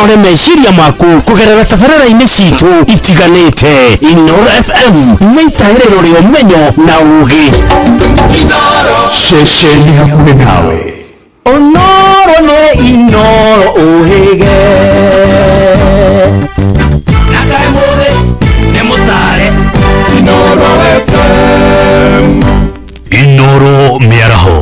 Ũnore meciria maku kũgerera tabarĩra-inĩ citũ itiganĩte. Inoro FM nĩ itahĩrĩro rĩa ũmenyo na ũgĩ. Ceceni hakuhĩ nawe. Ũnoro nĩ Inoro ũhĩge. Inoro FM. Inoro mĩaraho.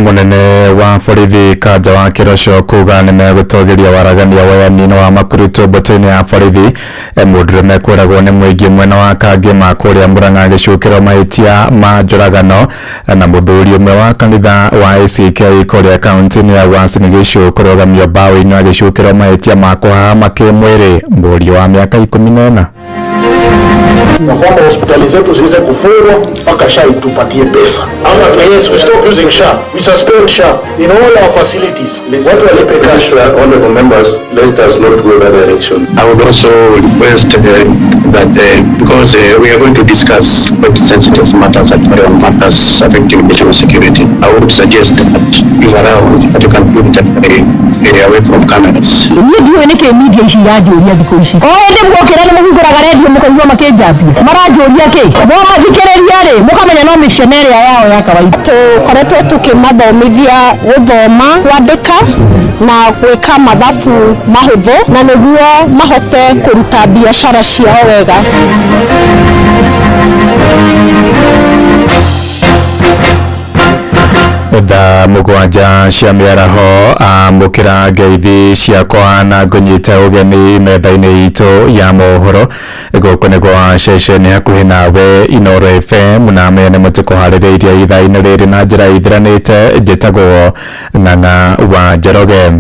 Munene wa borithi Kanja wa Kĩroco kuga nĩ megũtũgĩria waragania woyani wa makurutu mbũtũ-inĩ ya borithi. Mũndũrũme kũragwo nĩ mũingĩ mwena wa Kangĩma kũrĩa Murang'a agĩcukĩrwo mahĩtia ma njũragano, na mũthuri ũmwe wa kanitha wa ACK kũrĩa kaunti-inĩ ya Uasin Gishu kũrũgamio mbaũ-inĩ agĩcukĩrwo mahĩtia ma kũhahama kĩmwĩrĩ mũriũ wa mĩaka 14. Na kwamba hospitali zetu ziweze kufungwa mpaka SHA itupatie pesa. Ama tu, yes, we stop using SHA. We suspend SHA in all our facilities. Watu walipe cash. Honorable members, let us not go that direction. I would also request that because we are going to discuss quite sensitive matters and matters affecting national security, I would suggest that you allow that you can put it away from cameras. Niĩ ndiũĩ nĩkĩ media ici iranjũria thikũ ici. O hĩndĩ mwokĩra nĩ mũhingũraga redio mũkaigua makĩnjambia. Maranjũria kĩ? Mwamathikĩrĩria rĩ, mũkamenya no mĩcene ĩrĩa yao ya kawaida. Tũkoretwo tũkĩmathomithia gũthoma, kwandĩka na gwĩka mathabu mahũthũ, na nĩguo mahote kũruta biacara ciao wega. Thaa 7 cia mĩaraho, amũkĩra ngeithi ciakwa na ngũnyite ũgeni metha-inĩ itũ ya mohoro. Gũkũ nĩ gwa ceceni hakuhĩ nawe Inoro FM, na mene mũtũkũharĩrĩirie ithaa-inĩ rĩrĩ na njĩra ithiranĩte. Njĩtagwo Ng'ang'a wa Njoroge.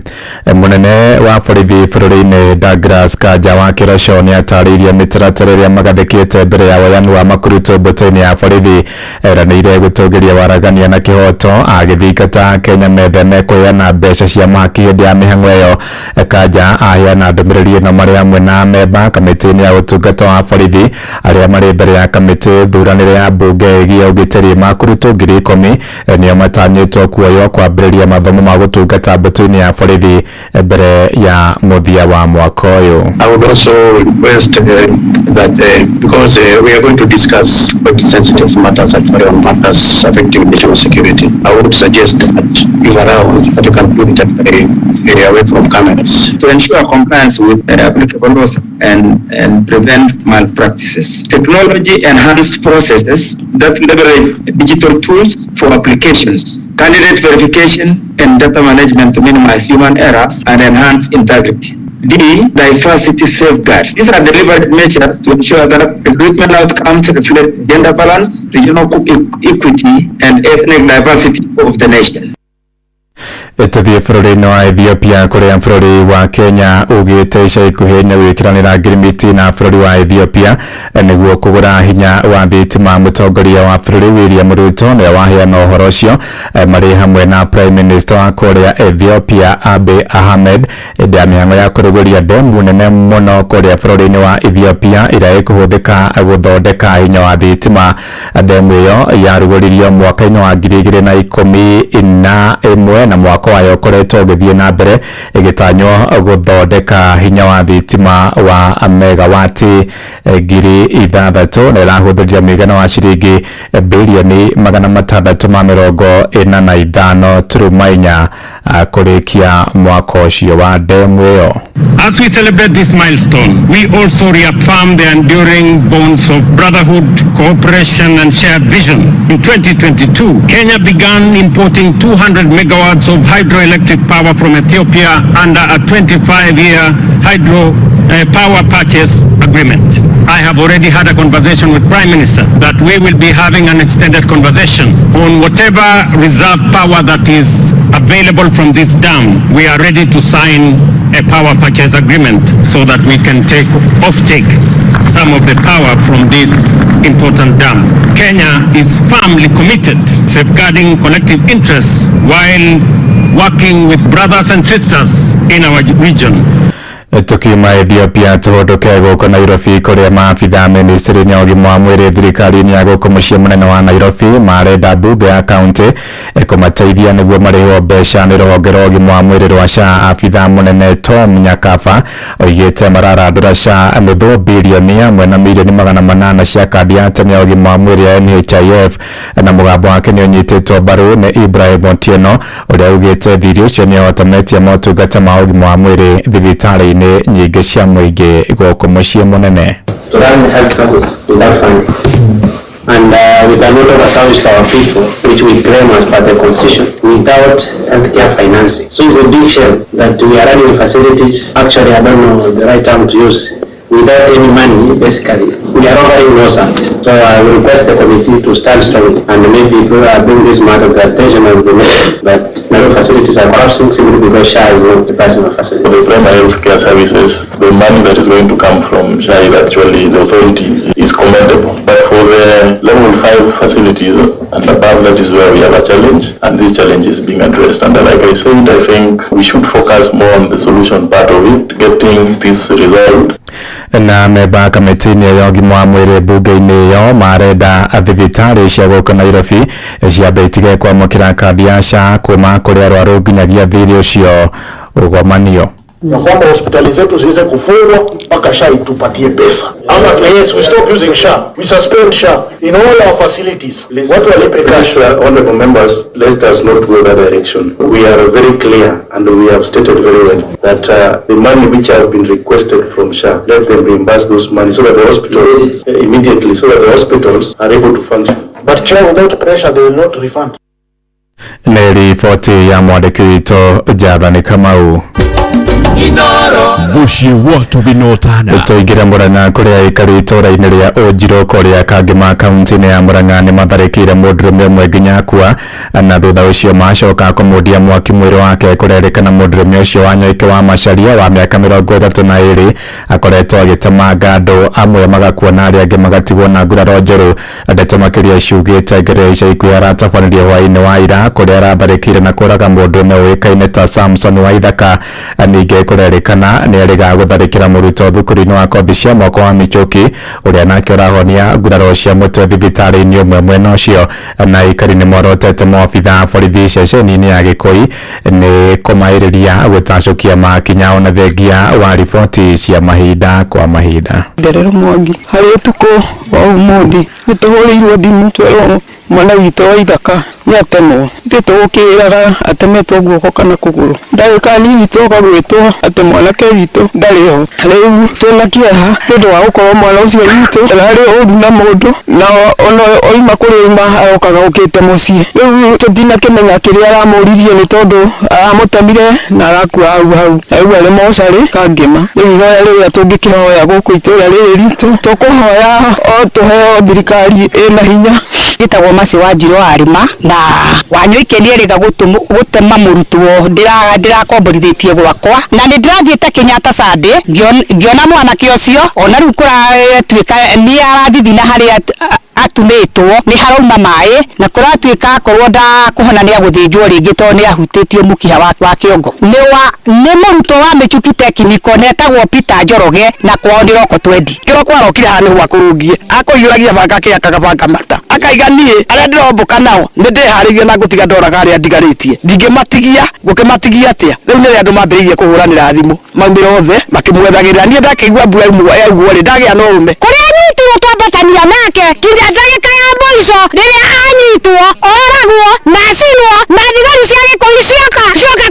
Mũnene wa borithi bũrũri-inĩ Douglas Kanja wa Kĩroco nĩ atarĩirie mĩtaratara ĩrĩa magathĩkĩte mbere ya woyani wa makurutu mbũtũ-inĩ ya borithi. Eranĩire gũtũgĩria waragania na kĩhoto, agĩthingata Kenya metheme kũheana mbeca cia mahaki hĩndĩ ya mĩhang'o ĩyo. Kanja aheana ndũmĩrĩri ĩno marĩ hamwe na memba kamĩtĩ-inĩ ya ũtungata wa borithi arĩa marĩ mbere ya kamĩtĩ thuranĩre ya mbunge ĩgiĩ ũgitĩri. Makurutu 10,000 nĩo matanyĩtwo kuoywo kwambĩrĩria mathomo ma gũtungata mbũtũ-inĩ ya borithi mbere ya mũthia wa mwaka ũyũ. I would also request that because we are going to discuss quite sensitive matters and matters affecting national security, I would suggest that you allow that you can put it away from cameras. To ensure compliance with applicable laws and prevent malpractices. Technology enhanced processes that leverage digital tools for applications, candidate verification, and data management to minimize human errors and enhance integrity. D, diversity safeguards. These are deliberate measures to ensure that recruitment outcomes reflect gender balance, regional equity, and ethnic diversity of the nation. Tũthiĩ bũrũri-inĩ wa Ethiopia, kũrĩa bũrũri wa Kenya ugĩte ica ikuhĩ nĩ gwĩkĩranĩra ngirimiti na bũrũri wa Ethiopia nĩguo kũgũra hinya wa thitima. Mũtongoria wa bũrũri William Ruto nĩwe waheana ũhoro ũcio marĩ hamwe na Prime Minister wa kũrĩa Ethiopia Abiy Ahmed hĩndĩ ya mĩhang'o ya kũrugũria ndemu nene mũno kũrĩa bũrũri-inĩ wa Ethiopia ĩrĩa ĩkũhũthĩka gũthondeka hinya wa thitima. Ndemu ĩyo yarugũririo mwaka-inĩ wa 2011 na mwaka wayo ũkoretwo ũgĩthiĩ na mbere, ĩgĩtanywo gũthondeka hinya wa thitima wa megawati 6,000 na ĩrahũthĩria mũigana wa ciringi birioni 645.4 kũrĩkia mwaka ũcio wa ndemu ĩyo. As we celebrate this milestone, we also reaffirm the enduring bonds of brotherhood, cooperation, and shared vision. In 2022, Kenya began importing 200 megawatts of hydroelectric power from Ethiopia under a 25-year hydro power purchase agreement. I have already had a conversation with Prime Minister that we will be having an extended conversation on whatever reserve power that is available from this dam. We are ready to sign a power purchase agreement so that we can take offtake some of the power from this important dam. Kenya is firmly committed safeguarding collective interests while working with brothers and sisters in our region. Tukiuma Ethiopia tuhũndũke gũkũ Nairobi kũrĩa maabitha ministry-inĩ ya ũgima wa mwĩrĩ thirikari-inĩ ya gũkũ mũciĩ mũnene wa Nairobi marenda mbunge ya kaunti kũmateithia nĩguo marĩhwo mbeca nĩ rũhonge rwa ũgima wa mwĩrĩ rwa SHA. Abitha mũnene Tom Nyakaba oigĩte mararandũra SHA nuthu bilioni ĩmwe na milioni 800 cia kandi ya tene ya ũgima wa mwĩrĩ ya NHIF, na mũgambo wake nĩ ũnyitĩtwo mbaru nĩ Ibrahim Otieno ũrĩa ugĩte thirĩ ũcio nĩ ũhotometie motungata ma ũgima wa mwĩrĩ thibitarĩ-inĩ nyingĩ cia mũingĩ gũkũ mũciĩ mũnene. To run health service without funding. And we cannot offer service to our people, which we claim as per the constitution, without healthcare financing. So it's a big shame that we are running facilities, actually I don't know the right term to use, without any money, basically. We are offering no service. So I will request the committee to stand strongly and maybe bring this matter to the attention of the nation that Nairobi facilities are collapsing simply because SHA is not the personal facility. For the primary healthcare services, the money that is going to come from SHA is actually the authority is commendable. But for the level 5 facilities and above, that is where we have a challenge, and this challenge is being addressed. And like I said, I think we should focus more on the solution part of it, getting this resolved. Na memba kamĩtĩ-inĩ ya ũgima wa mwĩrĩ mbunge-inĩ ĩyo marenda thibitarĩ cia gũkũ Nairobi ciambe itige kwamũkĩra kandi ya SHA kuma kũrĩ arwaru nginyagia thirĩ ũcio ũgomanio. Ya kwamba hospitali zetu ziweze kufungwa mpaka SHA itupatie pesa, ama tu, yes, we stop using SHA, we suspend SHA in all our facilities, watu walipe cash. Please, honorable members, let us not go that direction. We are very clear and we have stated very well that the money which have been requested from SHA, let them reimburse those money so that the hospitals, immediately, so that the hospitals are able to function. But Chair, without pressure they will not refund. Nĩ riboti ya mwandĩki witũ Jathani Kamau. Mũciĩ wa Tũbinotana. Tũingĩre Murang'a kũrĩa aikari itũũra-inĩ rĩa Ũnjirũ kũrĩa Kangema kaunti-inĩ ya Murang'a nĩ matharĩkĩire mũndũrũme ũmwe nginya akua, na thutha ũcio macoka kũmũndia mwaki mwĩrĩ wake. Kũrerĩkana mũndũrũme ũcio wa Nyoike wa Macharia wa mĩaka 32 akoretwo agĩtemanga andũ amwe magakua na arĩa angĩ magatigwo na nguraro njũru. Ndeto makĩria ciugĩte ngero ica ikuhĩ aratabanirie hwaĩ-inĩ wa ira kũrĩa aratharĩkĩire na kũraga mũndũrũme ũĩkaine ta Samson Waithaka. Ningĩ kũrerĩkana nĩ erĩga gũtharĩkĩra mũrutwo thukuru-inĩ wa kothi cia moko wa Michuki ũrĩa nake ũrahonia nguraro cia mũtwe thibitarĩ-inĩ ũmwe mwena ũcio. Na aikari nĩ morotete maobitha a borithi ceceni-inĩ ya Gĩkũi nĩ kũmaĩrĩria gũtacũkia makinya ona thengia wa riboti cia mahinda kwa mahinda. Nderero Mwangi harĩ ũtukũ wa ũmũthĩ nĩ tũhũrĩirwo thimũ twerwo mwana witũ wa Ithaka nĩ atemwo. Ithuĩ tũgũkĩraga atemetwo guoko kana kũgũrũ. Ndagĩka nini twoka gwĩtwo atĩ mwanake witũ ndarĩ ho. Rĩu twĩna kĩeha nĩ ũndũ wa gũkorwo mwana ũcio witũ ndararĩ ũru na mũndũ na ona oima kũrĩa oima arokaga ũkĩte mũciĩ. Rĩu tũtinakĩmenya kĩrĩa aramũririe nĩ tondũ aramũtemire na arakua hau hau. Na rĩu arĩ mocarĩ Kangema. Rĩu ihoya rĩrĩa tũngĩkĩhoya gũkũ itũũra rĩrĩ ritũ tũkũhoya o tũheo thirikari ĩna hinya. Njĩtagwo Mercy Wanjirũ Warĩma na Wanyoike nĩ erĩga gũtema mũrutwo ndĩrakomborithĩtie gwakwa na nĩ ndĩrathiĩte Kenyatta Sunday ngĩona mwanake ũcio ona rĩu kũratuĩka nĩ arathithina harĩa atumĩtwo nĩ harauma maĩ na kũratuĩka akorwo ndakũhona nĩ agũthĩnjwo rĩngĩ tondũ nĩ ahutĩtio mũkiha wa kĩongo. Nĩ mũrutwo wa Michuki Technical na etagwo Peter Njoroge na kwao nĩ Roko Twendi. Kĩroko arokire haha nĩguo akũrũngie akũhiũragia banga akĩakaga banga mata akaiga niĩ arĩa ndĩrombũka nao nĩ ndĩharĩirie na ngũtiga ndoraga arĩa ndigarĩtie ndingĩmatigia ngũkĩmatigia atĩa. Rĩu nĩrĩo andũ mambĩrĩirie kũhũranĩra thimũ maumĩra othe makĩmwethagĩrĩra. Niĩ ndakĩigua mbura yaugwo rĩ ndagĩa na ũrũme. Kũrĩa anyitirwo twambatania nake nginya ndagĩka ya mũico rĩrĩa anyitwo oragwo na acinwo na thigari cia Gĩkũyũ cioka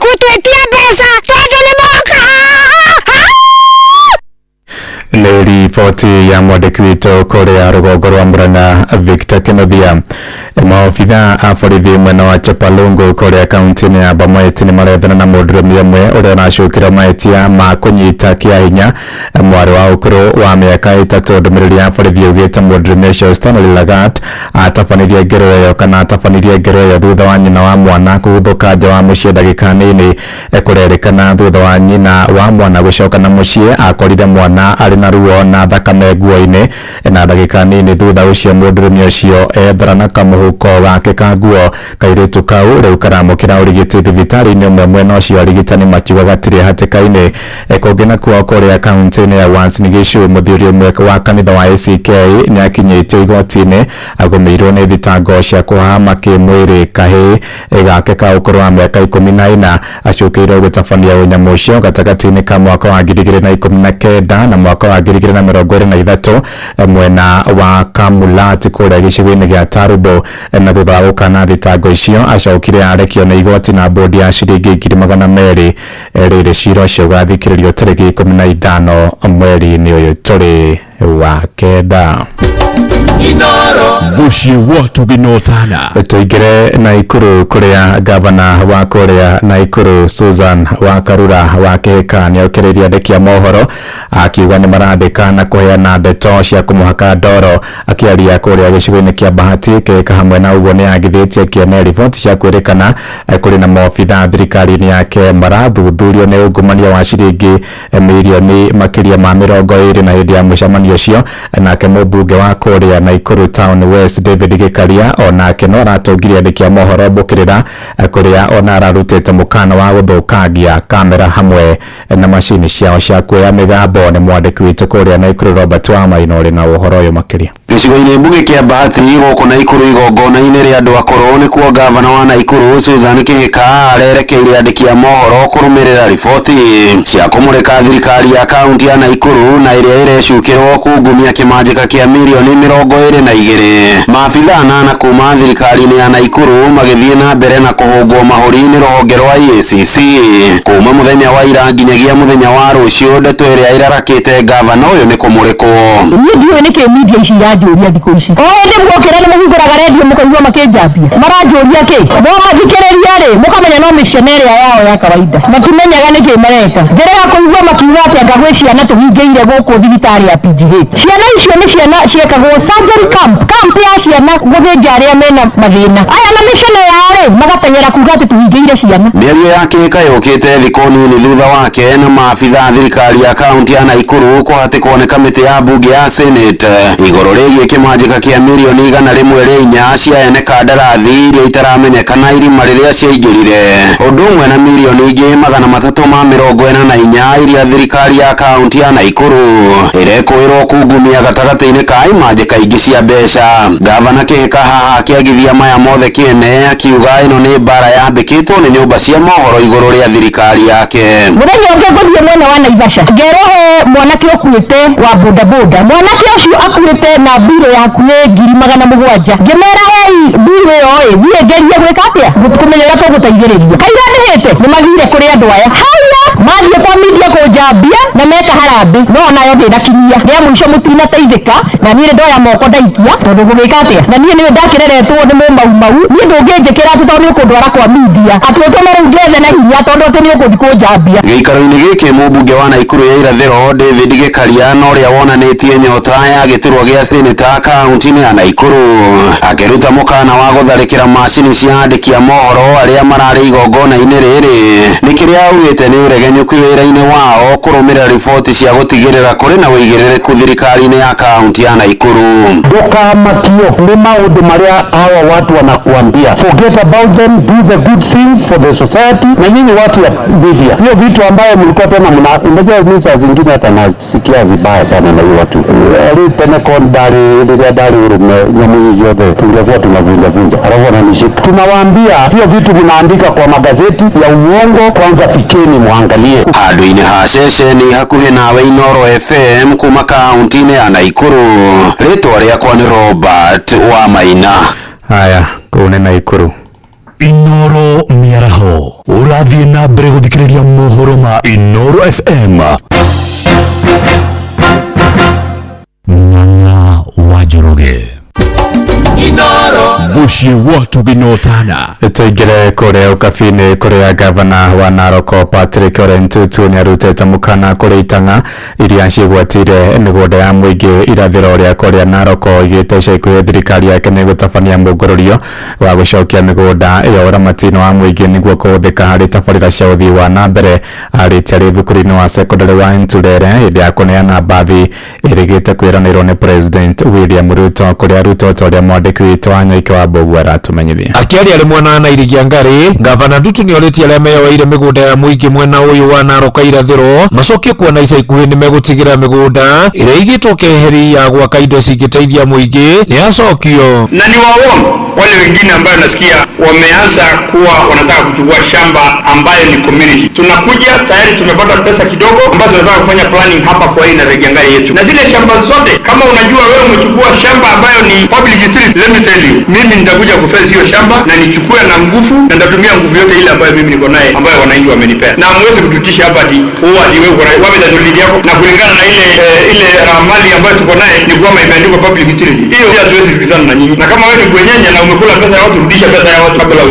gũtwĩtia mbeca tondũ nĩ moka. Nĩ riboti ya mwandĩki witũ kũrĩa rũgongo rwa Murang'a Victor Kĩnuthia. Maobitha a borithi mwena wa Chepalungu kũrĩa kaunti-inĩ ya Bomet nĩ marethana na mũndũrũme ũmwe ũrĩa ũracukĩrwo mahĩtia ma kũnyita kĩa hinya mwarĩ wa ũkũrũ wa mĩaka 3. Ndũmĩrĩri ya borithi yugĩte mũndũrũme ũcio Stanley Lagat atabanirie ngero ĩyo kana atabanirie ngero ĩyo thutha wa nyina wa mwana kũguthũka nja wa mũciĩ ndagĩka nini. Kũrerĩkana thutha wa nyina wa mwana gũcoka na mũciĩ akorire mwana arĩ na ruo na thakame nguo-inĩ, na ndagĩka nini thutha ũcio mũndũrũme ũcio ethara na kamũhũra. mũhuko wake ka nguo. Kairĩtu kau rĩu karamũkĩra ũrigiti thibitarĩ-inĩ ũmwe mwena ũcio, arigitani makiuga gatirĩ hatĩka-inĩ. Kũngĩ nakuo kũrĩa kaunti-inĩ ya Uasin Gishu, mũthuri ũmwe wa kanitha wa ACK nĩ akinyĩtio igoti-inĩ agũmĩirwo nĩ thitango cia kũhama kĩmwĩrĩ kahĩĩ gake ka ũkũrũ wa mĩaka 14. Acukĩirwo gũtabania ũnyamũ ũcio gatagatĩ-inĩ ka mwaka wa 2019 na mwaka wa 2023 mwena wa Kamulat kũrĩa gĩcigo-inĩ gĩa Tarubo. Na thutha wa gũkana thitango icio, acokire arekio nĩ igoti na bodi ya ciringi 200,000. Rĩrĩ cira ũcio ũgathikĩrĩrio tarĩki 15 mweri-inĩ ũyũ tũrĩ wa kenda. Mũciĩ wa Tũginotana. Tuingire Naikuru kuria gavana wa kuria Naikuru Susan wa Karura wa Kihika nĩokĩrĩirie andĩki a mohoro akiuga nĩ marandĩka na kũheana ndeto cia kũmũhaka ndoro. Akĩaria kũrĩa gĩcigo-inĩ kĩa Bahati, Kihika hamwe na ũguo nĩ agithĩtie kĩene riboti cia kwĩrĩkana kũrĩ na maobitha thirikari-inĩ yake marathuthurio nĩ ungumania wa ciringi mirioni makĩria ma 20. Na hĩndĩ ya mũcemanio ũcio, nake mũmbunge wa kũrĩa Naikuru Town West David Gikaria onake no aratũngirie andĩki a mohoro mbũkĩrĩra, kũrĩa ona ararutĩte mũkana wa gũthũkangia kamera hamwe na macini ciao cia kuoya mĩgambo. Nĩ mwandĩki witũ kũrĩa Naikuru Robert Wamaina ũrĩ na ũhoro ũyũ makĩria. Gĩcigo-inĩ mbunge kĩa Bahati gũkũ Naikuru, igongona-inĩ rĩa andũ akũrũ nĩkuo gavana wa Naikuru Susan Kihika arerekeire andĩki a mohoro kũrũmĩrĩra riboti cia kũmũrĩka thirikari ya kaunti ya Naikuru na ĩrĩa ĩrecukĩrwo kungumia kĩmanjĩka kĩa mirioni 22. Maabitha anana kuma thirikari-inĩ ya Naikuru magĩthiĩ na mbere na kũhũngwo mahũri nĩ rũhonge rwa EACC kuma mũthenya wa ira nginyagia mũthenya wa rũciũ. Ndeto ĩrĩa ĩrarakĩte gavana ũyũ nĩ kũmũrĩkwo. Niĩ ndiũĩ nĩkĩ media ici iranjũria thikũ ici. O hĩndĩ muokĩra nĩ mũhingũraga redio mũkaigua makĩnjambia, maranjũria kĩ? Mwamathikĩrĩria rĩ, mũkamenya no mĩcene ĩrĩa yao ya kawaida, matimenyaga nĩkĩ mareka. Njĩra ya kũigua makiuga atĩ anga gwĩ ciana tũhingĩire gũkũ thibitarĩ ya PGH. Ciana icio nĩ ciana ciekagwo surgery camp ya ciana gũthĩnja arĩa mena mathĩna aya, na mĩcene yao rĩ magateng'era kuga atĩ tũhingĩire ciana. Mĩario ya Kihika yũkĩte thikũ nini thutha wake na maabitha a thirikari ya kaunti ya Naikuru kũhatĩkwo nĩ kamĩtĩ ya mbunge ya Senate igũrũ rĩgiĩ kĩmanjĩka kĩa mirioni 104 cia ene kandarathi iria itaramenyekana irima rĩrĩa ciaingĩrire, ũndũ ũmwe na mirioni ingĩ 344 iria thirikari ya kaunti ya Naikuru ĩrekũĩrwo kungumia gatagatĩ-inĩ ka imanjĩka ingĩ cia mbeca. Gavana Kihika haha akĩagithia maya mothe kĩene, akiuga ĩno nĩ mbara yambĩkĩtwo nĩ nyũmba cia mohoro igũrũ rĩa thirikari yake. Mũthenya ũngĩ ngũthiĩ mwena wa Naivasha, ngerwo he mwanake ũkuĩte wa bodaboda. Mwanake ũcio akuĩte na mbirũ ya hakuhĩ 700,000. Ngĩmera hei, mbirũ ĩyo ĩ niĩ ngerie gwĩka atĩa kũmenya ũrĩa tũgũteithĩrĩria. Kaira ndĩhĩte nĩ mathire kũrĩ andũ aya haya, mathiĩ kwa media kũnjambia na meka harambĩ, no onayo ndĩnakinyia. Rĩa mũico mũtinateithĩka, na niĩ nĩ ndoya moko ndaikia tondũ ngũgĩka atĩa, na niĩ nĩwe ndakĩreretwo nĩ mũmaumau. Niĩ ndũngĩnjĩkĩra atĩ tondũ nĩ ũkũndwara kwa media atĩ ũtũme rĩu ngethe na hinya tondũ atĩ nĩ ũkũthiĩ kũnjambia. Gĩikaro-inĩ gĩkĩ mũmbunge wa Naikuru ya irathĩro David Gikaria na ũrĩa wonanĩtie nyota ya gĩturwa gĩa seneta kaunti-inĩ ya Naikuru akĩruta mũkana wa gũtharĩkĩra macini cia andĩki a mohoro arĩa mararĩ igongona-inĩ rĩrĩ nĩ kĩrĩa augĩte nĩ ũregenyũku wĩra-inĩ wao kũrũmĩrĩra riboti cia gũtigĩrĩra kũrĩ na ũigĩrĩrĩku thirikari-inĩ ya kaunti ya Naikuru. Ndũkamakio nĩ maũndũ marĩa hawa watu wanakuambia, forget about them, do the good things for the society. Na nyinyi watu wa media, hiyo vitu ambayo mlikuwa tena mna, unajua mimi saa zingine hata nasikia vibaya sana na hiyo watu ari tene kon dari rĩrĩa ndarĩ ũrũme nyamũ ciothe tungekuwa tunavunja vunja, alafu wananishika. Tunawaambia hiyo vitu mnaandika kwa magazeti ya uongo, kwanza fikeni muangalie. Handũ-inĩ ha ceceni hakuhĩ nawe Inooro FM kuma kaunti-inĩ ya Naikuru, rĩtwa rĩakwa nĩ Robert Wamaina. Haya, kũu nĩ Naikuru. Inooro mĩaraho ũrathiĩ na mbere gũthikĩrĩria mohoro ma Inooro FM. Ng'ang'a wa Njoroge. Mũciĩ wa Tũginotana. Tũingĩre kũrĩa ũkabi-inĩ kũrĩa gavana wa Narok Patrick Ole Ntutu nĩarutĩte mũkana kũrĩ itang'a iria ciĩgwatĩire mĩgũnda ya mũingĩ irathĩro rĩa kũrĩa Narok oigĩte ica ikuhĩ thirikari yake nĩgũtabania mũngũrũrio wa gũcokia mĩgũnda ĩyo ũramati-inĩ wa mũingĩ nĩguo kũhũthĩka harĩ tabarĩra cia ũthii wa na mbere. Arĩtie arĩ thukuru-inĩ wa secondary wa Ntulele hĩndĩ ya kũneana mbathi ĩrĩgĩte kwĩranĩrwo nĩ President William Ruto, kũrĩa Ruto ta ũrĩa mwandĩki Mwandĩki witũ wa Nyoike wa Mbogu aratũmenyithia. Akĩaria arĩ mwena wa Nairigia Ngari, Gavana Ndutu nĩorĩtie arĩa meyoeire mĩgũnda ya mũingĩ mwena ũyũ wa Narok irathĩro macokie kuona ica ikuhĩ nĩmegũtigĩra mĩgũnda ĩrĩa ĩigĩtwo keheri ya gwaka indo cingĩteithia mũingĩ nĩyacokio. Na ni waongo wale wengine ambayo nasikia wameanza kuwa wanataka kuchukua shamba ambayo ni community. Tunakuja tayari tumepata pesa kidogo ambayo tunataka kufanya planning hapa kwa hii Nairigiangari yetu, na zile shamba zote, kama unajua wewe umechukua shamba ambayo ni public utility, let me tell you, mimi nitakuja kufence hiyo shamba na nichukue na nguvu, na nitatumia nguvu yote ile ambayo mimi niko naye ambayo wananchi wamenipea, na hamwezi kututisha hapa ati wewe ati wewe uko na wapi dalili yako, na kulingana na ile ramali ambayo tuko naye ni kwamba imeandikwa public utility. Hiyo pia hatuwezi sikizana na nyinyi, na kama wewe ni bwenyenye na umekula pesa ya watu, rudisha pesa ya watu kabla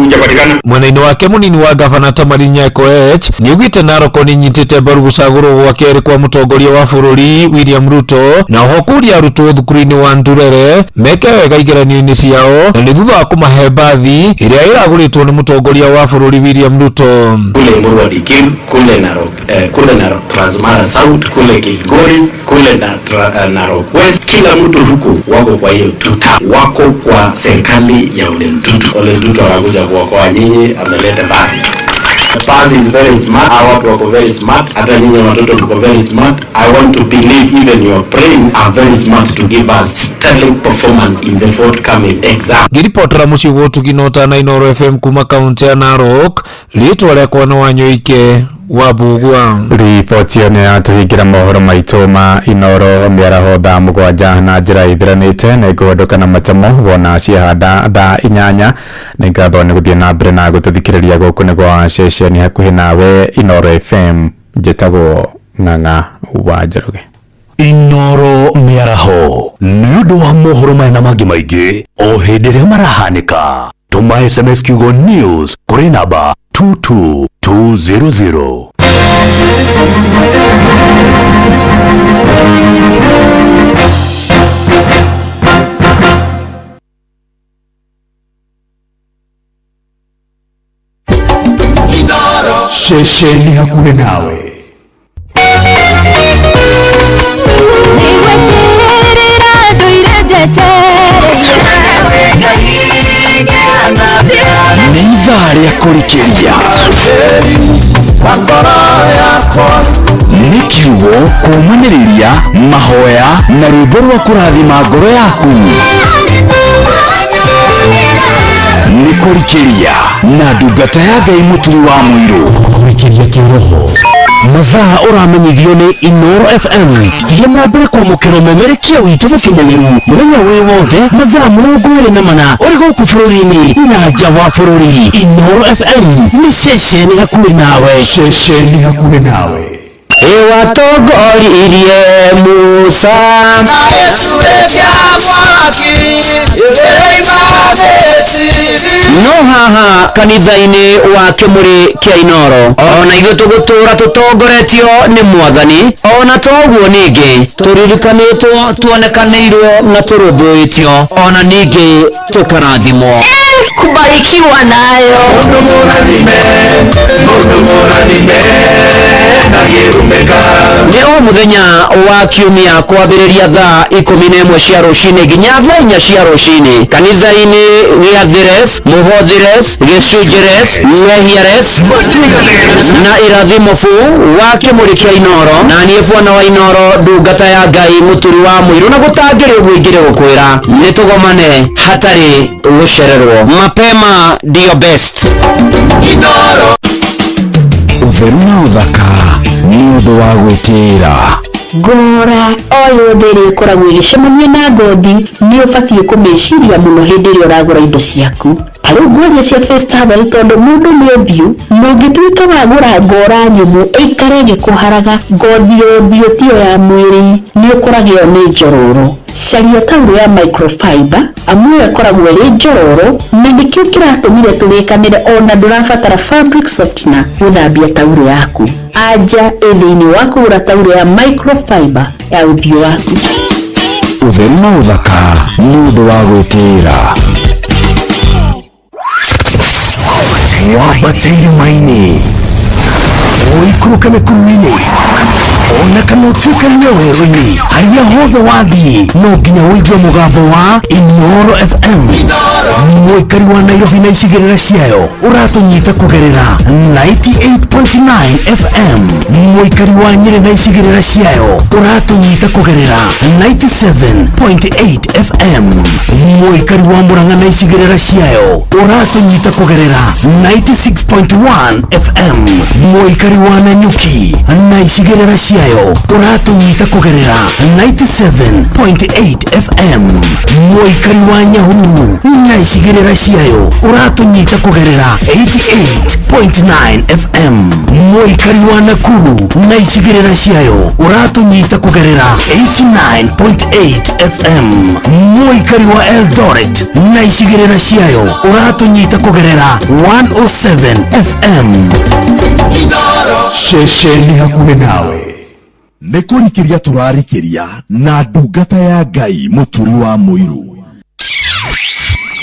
hujapatikana. Mwena-inĩ wake mũnini wa gavana Tamari Nyakoech nĩaugĩte Narok nĩnyitĩte mbaru gũcagũrwo gwa kerĩ kwa mũtongoria wa bũrũri William Ruto, na oho kũria arutwo thukuru-inĩ wa Ndurere meke wega igeranio-inĩ ciao, na nĩ thutha wa kũmahe mbathi ĩrĩa ĩragũrĩtwo nĩ mũtongoria wa bũrũri William Ruto. Kule Emurua Dikirr, kule Narok, kule Narok Transmara South, kule Kilgoris, kule Narok West, kila mtu huku wako kwa hiyo tuta, wako kwa serikali ya Ole Ntutu. Ole Ntutu anakuja kuokoa nyinyi, ameleta basi. The bus is very smart. Our watu wako very smart. Hata nyinyi watoto mko very smart. I want to believe even your brains are very smart to give us sterling performance in the forthcoming exam. Ngĩribotera mũciĩ wa ũtugi na ũtana Inooro FM kuma kaũntĩ ya Narok, rĩtwa rĩakwa nĩ Wanyoike wa Mbugua. Riboti ĩyo nĩyatũhingĩra mohoro maitũ ma Inooro mĩaraho thaa 7 na njĩra ithiranĩte, na ngũhũndũka na matamo wona ciahanda thaa 8. Nĩ ngatho nĩ gũthiĩ na mbere na gũtũthikĩrĩria gũkũ nĩ gwa ceceni hakuhĩ nawe Inooro FM. Njĩtagwo Ng'ang'a wa Njoroge. Inooro mĩaraho nĩ ũndũ wa mohoro maya na mangĩ maingĩ o hĩndĩ ĩrĩa marahanĩka. Tũma SMS kiugo news kũrĩ namba 22200. Ceceni hakuhĩ nawe. Nĩ ithaa rĩa kũrikĩria, nĩ kiugo kũũmanĩrĩria, mahoya na rwĩmbo rwa kũrathima ngoro yaku. Nĩ kũrikĩria na ndungata ya Ngai Mũturi wa Mũirũ. Kũrikĩria kĩroho. Mathaa ũramenyithio nĩ Inooro FM. Thiĩ na mbere kwamũkĩra ũmemerekia witũ mũkinyanĩru mũthenya wĩ wothe mathaa 24 ũrĩ gũkũ bũrũri-inĩ na nja wa bũrũri. Inooro FM nĩ ceceni hakuhĩ nawe. Ceceni hakuhĩ nawe. Ĩwatongoririe Musa. No haha kanitha-inĩ wa kĩmũrĩ kĩa Inooro ona ithuĩ tũgũtũra tũtongoretio nĩ Mwathani, ona toguo ningĩ tũririkanĩtwo, tuonekanĩirwo na tũrũmbũĩtio, ona ningĩ tũkarathimwo. Kubarikiwa nayo. Nĩ o mũthenya wa kiumia kwambĩrĩria thaa 11 cia rũcinĩ nginya thaa 4 cia rũcinĩ kanitha-inĩ gĩa Thires, Mũhothires, Gĩcunjĩres, Ng'ehiares na Irathimo bu wa kĩmũrĩ kĩa Inooro. Na niĩ bwana wa Inooro, ndungata ya Ngai Mũturi wa Mũirũ, na gũtangĩrĩ ũguo ingĩrĩ gũkwĩra nĩ tũgomane hatarĩ gũcererwo. Mapema ndio best. Ũtheru na ũthaka nĩ ũndũ wa gwĩtĩĩra. Ngora o yothe ĩrĩa ĩkoragwo ĩgĩcemania na ngothi nĩ ũbatiĩ kũmĩciria mũno hĩndĩ ĩrĩa ũragũra indo ciaku. Ta rĩu ngwaria cia face towel, tondũ mũndũ nĩ ũthiũ, na ũngĩtuĩka wagũra ngora nyũmũ ĩikare ĩgĩkũharaga ngothi ya ũthiũ tiyo ya mwĩrĩ, nĩ ũkũragĩo nĩ njororo. Caria taurũ ya microfiber, amu ĩyo ĩkoragwo ĩrĩ njororo, na nĩkĩo kĩratũmire tũrĩkanĩre ona ndũrabatara fabric softener gũthambia taurũ yaku. Anja ĩ thĩinĩ wa kũgũra taurũ ya microfiber ya ũthiũ waku. Ũtheru na ũthaka nĩ ũndũ wa gwĩtĩĩra. Wambate irĩma-inĩ, ũikũrũke mĩkuru-inĩ, Ona kana ũtuĩkanie werũ-inĩ, harĩa hothe wathiĩ no nginya ũigue mũgambo wa Inooro FM. Mũikari wa Nairobi na icigĩrĩra ciayo ũratũnyita kũgerera 98.9 FM. Mũikari wa Nyĩrĩ na icigĩrĩra ciayo ũratũnyita kũgerera 97.8 FM. Mũikari wa Murang'a na icigĩrĩra ciayo ũratũnyita kũgerera 96.1 FM. Mũikari wa Nanyuki na icigĩrĩra ciayo ũratũnyita kũgerera 97.8 FM. Mũikari wa Nyahururu na icigĩrĩra ciayo ũratũnyita kũgerera 88.9 FM. Mũikari wa Nakuru na icigĩrĩra ciayo ũratũnyita kũgerera 89.8 FM. Mũikari wa Eldoret na icigĩrĩra ciayo ũratũnyita kũgerera 107 FM. Ceceni hakuhĩ nawe nĩ kũrikĩria tũrarikĩria na ndungata ya Ngai mũturi wa mũiru.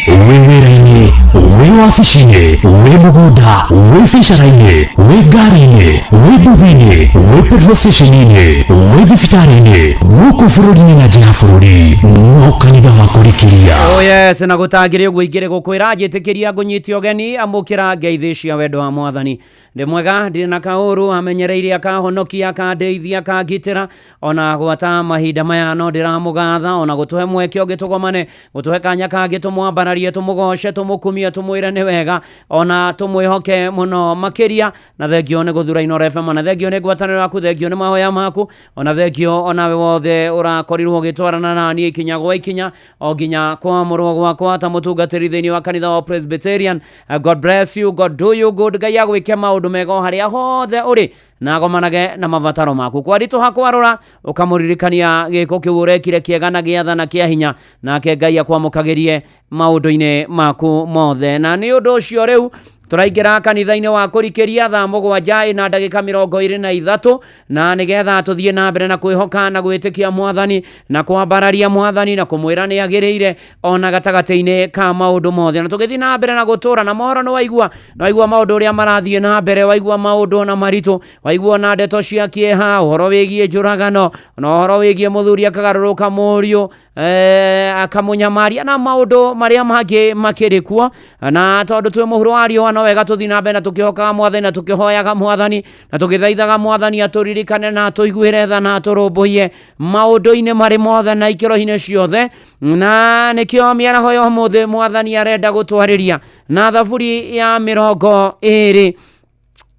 Wĩ wĩra-inĩ, wĩ wabici-inĩ, wĩ mũgũnda, wĩ biacara-inĩ, wĩ ngari-inĩ, wĩ nduthi-inĩ, wĩ petrol station-inĩ, wĩ thibitarĩ-inĩ, gũkũ bũrũri-inĩ na nja ya bũrũri, no kanitha wa kũrikĩria. Oh yes, na gũtangĩrĩ ũguo ingĩrĩ gũkwĩra njĩtĩkĩria ngũnyite ũgeni amũkĩra ngeithi cia wendo wa mwathani. Ndĩ mwega, ndirĩ na kaũru, amenyereire akahonokia, akandeithia, akangitĩra ona gwata mahinda maya no ndĩramũgatha ona gũtũhe mweke ũngĩ tũgomane, gũtũhe kanya kangĩ tũmwambararie, tũmũgoce, tũmũkumie, tũmwĩre nĩ wega ona tũmwĩhoke mũno makĩria. Na thengio nĩ gũthura Inooro FM, na thengio nĩ ngwatanĩro yaku, thengio nĩ mahoya maku, ona thengio onawe wothe ũrakorirwo ũgĩtwarana na niĩ ikinya gwa ikinya o nginya kwamũrwo gwakwa ta mũtungatĩri thĩinĩ wa kanitha wa Presbyterian. God bless you, God do you good. Ngai agwĩke maũndũ mega o harĩa hothe ũrĩ na agomanage na mabataro maku. Kwaritũha kwarũra ũkamũririkania gĩko kĩu ũrekire kĩega na gĩatha na kĩa hinya, nake Ngai akwamũkagĩrie maũndũ-inĩ maku mothe. Na nĩ ũndũ ũcio rĩu tũraingĩra kanitha-inĩ wa kũrikĩria thaa 7 na ndagĩka 23, na nĩgetha tũthiĩ na mbere na kwĩhoka na gwĩtĩkia mwathani na kwambararia mwathani na kũmwĩra nĩ agĩrĩire ona gatagatĩ-inĩ ka maũndũ mothe, na tũgĩthiĩ na mbere na gũtũra na mohoro. Nĩ waigua, nĩ waigua maũndũ ũrĩa marathiĩ na mbere, waigua maũndũ ona maritũ, waigua ona ndeto cia kĩeha, ũhoro wĩgiĩ njũragano, na ũhoro wĩgiĩ mũthuri akagarũrũka mũriũ, akamũnyamaria na maũndũ marĩa mangĩ makĩrĩ kuo. Na tondũ twĩ mũhuro wa riũa, no wega tũthiĩ na mbere na tũkĩhokaga mwathani na tũkĩhoyaga mwathani na tũgĩthaithaga mwathani atũririkane na atũiguĩre tha na atũrũmbũiye maũndũ-inĩ marĩ mothe na ikĩro-inĩ ciothe. Na nĩkĩo mĩaraho ya ũmũthĩ mwathani arenda gũtwarĩria na thaburi ya 20,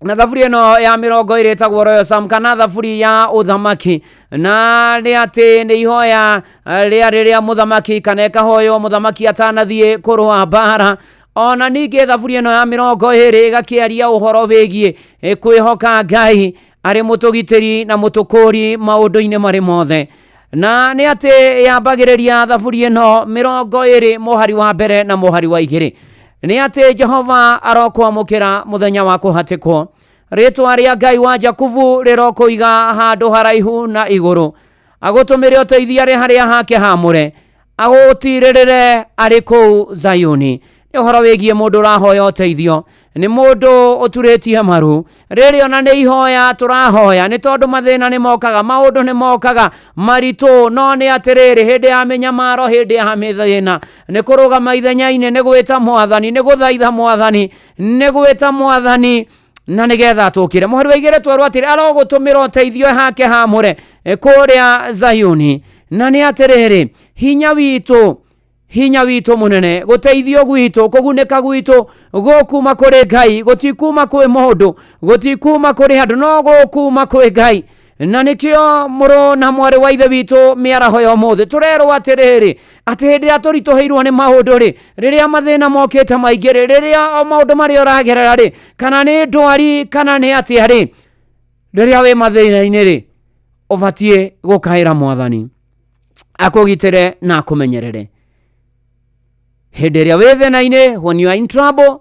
na thaburi ĩno ya 20 ĩtagwo Royal Psalm kana thaburi ya ũthamaki. Na nĩ atĩ nĩ ihoya rĩarĩ rĩa mũthamaki kana ĩkahoywo mũthamaki atanathiĩ kũrũa mbara. Ona ningĩ thaburi ĩno ya 20 ĩgakĩaria ũhoro wĩgiĩ kwĩhoka Ngai arĩ mũtũgitĩri na mũtũkũri maũndũ-inĩ marĩ mothe. Na nĩ atĩ yambagĩrĩria thaburi ĩno 20 mũhari wa mbere na mũhari wa 2, nĩ atĩ Jehova arokwamũkĩra mũthenya wa kũhatĩkwo, rĩtwa rĩa Ngai wa Jakubu rĩrokũiga handũ haraihu na igũrũ, agũtũmĩre ũteithio arĩ harĩa hake hamũre, agũtirĩrĩre arĩ kũu Zayuni. Nĩ ũhoro wĩgiĩ mũndũ ũrahoya ũteithio, nĩ mũndũ ũturĩtie maru. Rĩrĩ ona nĩ ihoya tũrahoya, nĩ tondũ mathĩna nĩ mokaga, maũndũ nĩ mokaga maritũ, no nĩ atĩrĩrĩ, hĩndĩ ya mĩnyamaro, hĩndĩ ya mĩthĩna, nĩ kũrũgama ithenya-inĩ, nĩ gwĩta mwathani, nĩ gũthaitha mwathani, nĩ gwĩta mwathani na nĩgetha tũkĩre. Mũhari wa 2 twerwo atĩrĩ, arogũtũmĩra ũteithio hake hamũre kũrĩa Zayuni. Na nĩ atĩrĩrĩ, hinya witũ mũnene, gũteithio gwitũ, kũgunĩka gwitũ gũkuma kũrĩ Ngai, gũtikuma kwĩ mũndũ, gũtikuma kũrĩ andũ, no gũkuma kwĩ Ngai. Na nĩkĩo mũrũ na mwarĩ wa ithe witũ mĩaraho ya ũmũthĩ tũrerwo atĩrĩrĩ, atĩ hĩndĩ ĩrĩa tũritũhĩirwo nĩ maũndũ rĩ, rĩrĩa mathĩna mokĩte maingĩ rĩ, rĩrĩa maũndũ marĩa ũragerera rĩ, kana nĩ ndwari kana nĩ atĩa rĩ, rĩrĩa wĩ mathĩna-inĩ rĩ, ũbatiĩ gũkaĩra mwathani akũgitĩre na akũmenyerere. Hĩndĩ ĩrĩa wĩ thĩna-inĩ, when you are in trouble,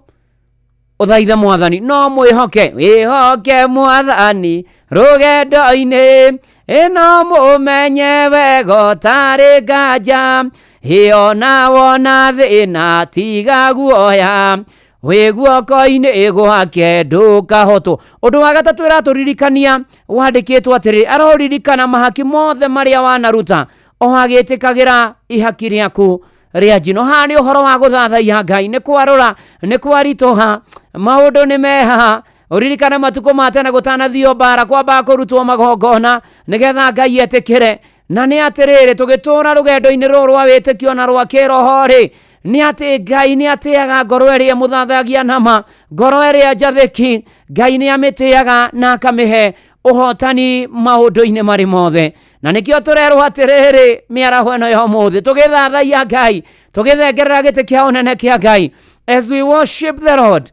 ũthaithe mwathani, no mwĩhoke, wĩhoke mwathani rũgendo-inĩ, ĩno mũmenye wega ũtarĩ nganja, ĩyo na wona thĩna tiga guoya, Wĩ guoko-inĩ gwake ndũkahotwo. Ũndũ wa gatatũ ĩratũririkania wandĩkĩtwo atĩrĩ, aroririkana mahaki mothe marĩa wanaruta o agĩtĩkagĩra ihaki rĩaku rĩa njino. Haha nĩ ũhoro wa gũthathaiya Ngai, nĩ kwarũra, nĩ kwaritũha, maũndũ nĩ mehaha. Ũririkane matukũ ma tene gũtanathio mbara, kwambaga kũrutwo magongona nĩgetha Ngai etĩkĩre. Na nĩ atĩrĩrĩ, tũgĩtũra rũgendo-inĩ rũrũ rwa wĩtĩkio na rwa kĩroho rĩ, nĩ atĩ Ngai nĩ atĩaga ngoro ĩrĩa ĩmũthathagia nama, ngoro ĩrĩa njathĩki, Ngai nĩ amĩtĩaga na akamĩhe ũhotani maũndũ-inĩ marĩ mothe. Na nĩkĩo tũrerwo atĩrĩrĩ mĩaraho ĩno ya ũmũthĩ, tũgĩthathaiya Ngai, tũgĩthengerera gĩtĩ kĩa ũnene kĩa Ngai, as we worship the Lord,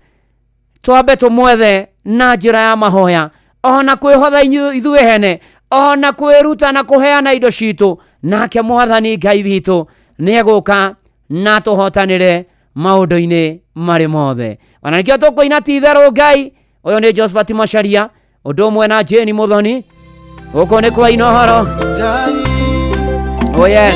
twambe tũmwethe na njĩra ya mahoya, ona kwĩhotha ithuĩ hene, ona kwĩruta na kũheana indo citũ, nake mwathani Ngai witũ nĩ egũka na tũhotanĩre maũndũ-inĩ marĩ mothe. Ona nĩkĩo tũkũina ti itherũ Ngai. Ũyũ nĩ Josephat Macharia, ũndũ ũmwe na Jane Muthoni. Gũkũ nĩ kwa Inooro. Oh yes.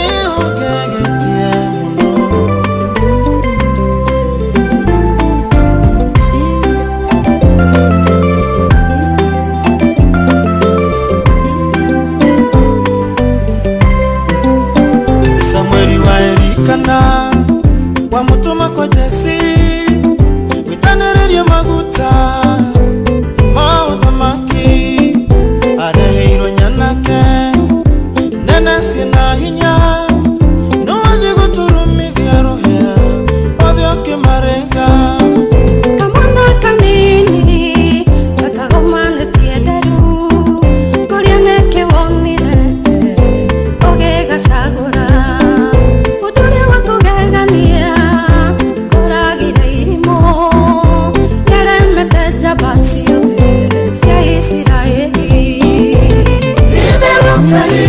Samueli wa Elikana wamutuma kwa Jesi witanĩrĩrie maguta ma ũthamaki, areheirwo nyanake nene ciĩna hinya, no athiĩ gũturumithia rũhĩa othe ũkĩmarĩnga. Kamwana kanini gatagomanĩtie nderu, kũrĩa nĩkĩ wonire ũgĩgacagũra, ũndũ ũrĩa wa kũgegania kũragire irimũ, nĩaremete njamba ciothe cia Isiraeli. Ti-itherũ Ngai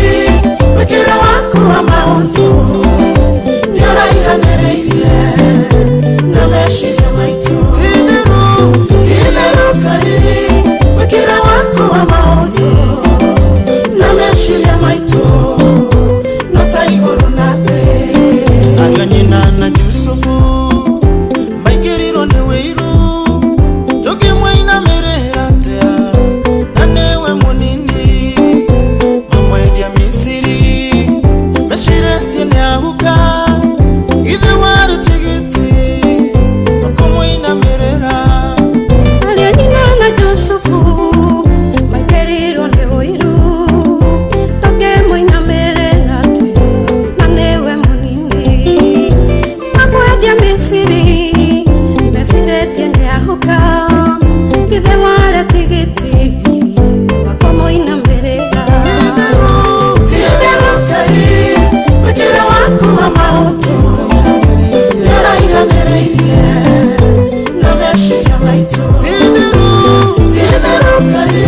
wĩkĩre waku wa maũndũ nĩũraihanĩrĩirie na meciria maitũ. Ti-itherũ Ngai wĩkĩre waku wa maũndũ na meciria maitũ no ta igũrũ na thĩ. Ariũ nyina na Jusufu maingĩrirwo nĩ wĩiru, tũkĩmũinamĩrĩra atĩa na nĩwe mũnini, mamwendia Misiri mecirĩtie nĩahuka, githĩ warĩ tigiti wa kũmũinamĩrĩra. Ariũ nyina na Jusufu maingĩrirwo nĩ ũiru, tũkĩmũinamĩrĩra atĩa na nĩwe mũnini, mamwendia Misiri mecirĩtie nĩahuka, githĩ warĩ tigiti wa kũmũinamĩrĩra. Ti-itherũ Ngai wĩkĩre waku wa maũndũ nĩũraihanĩrĩirie na meciria maitũ. Ti-itherũ Ngai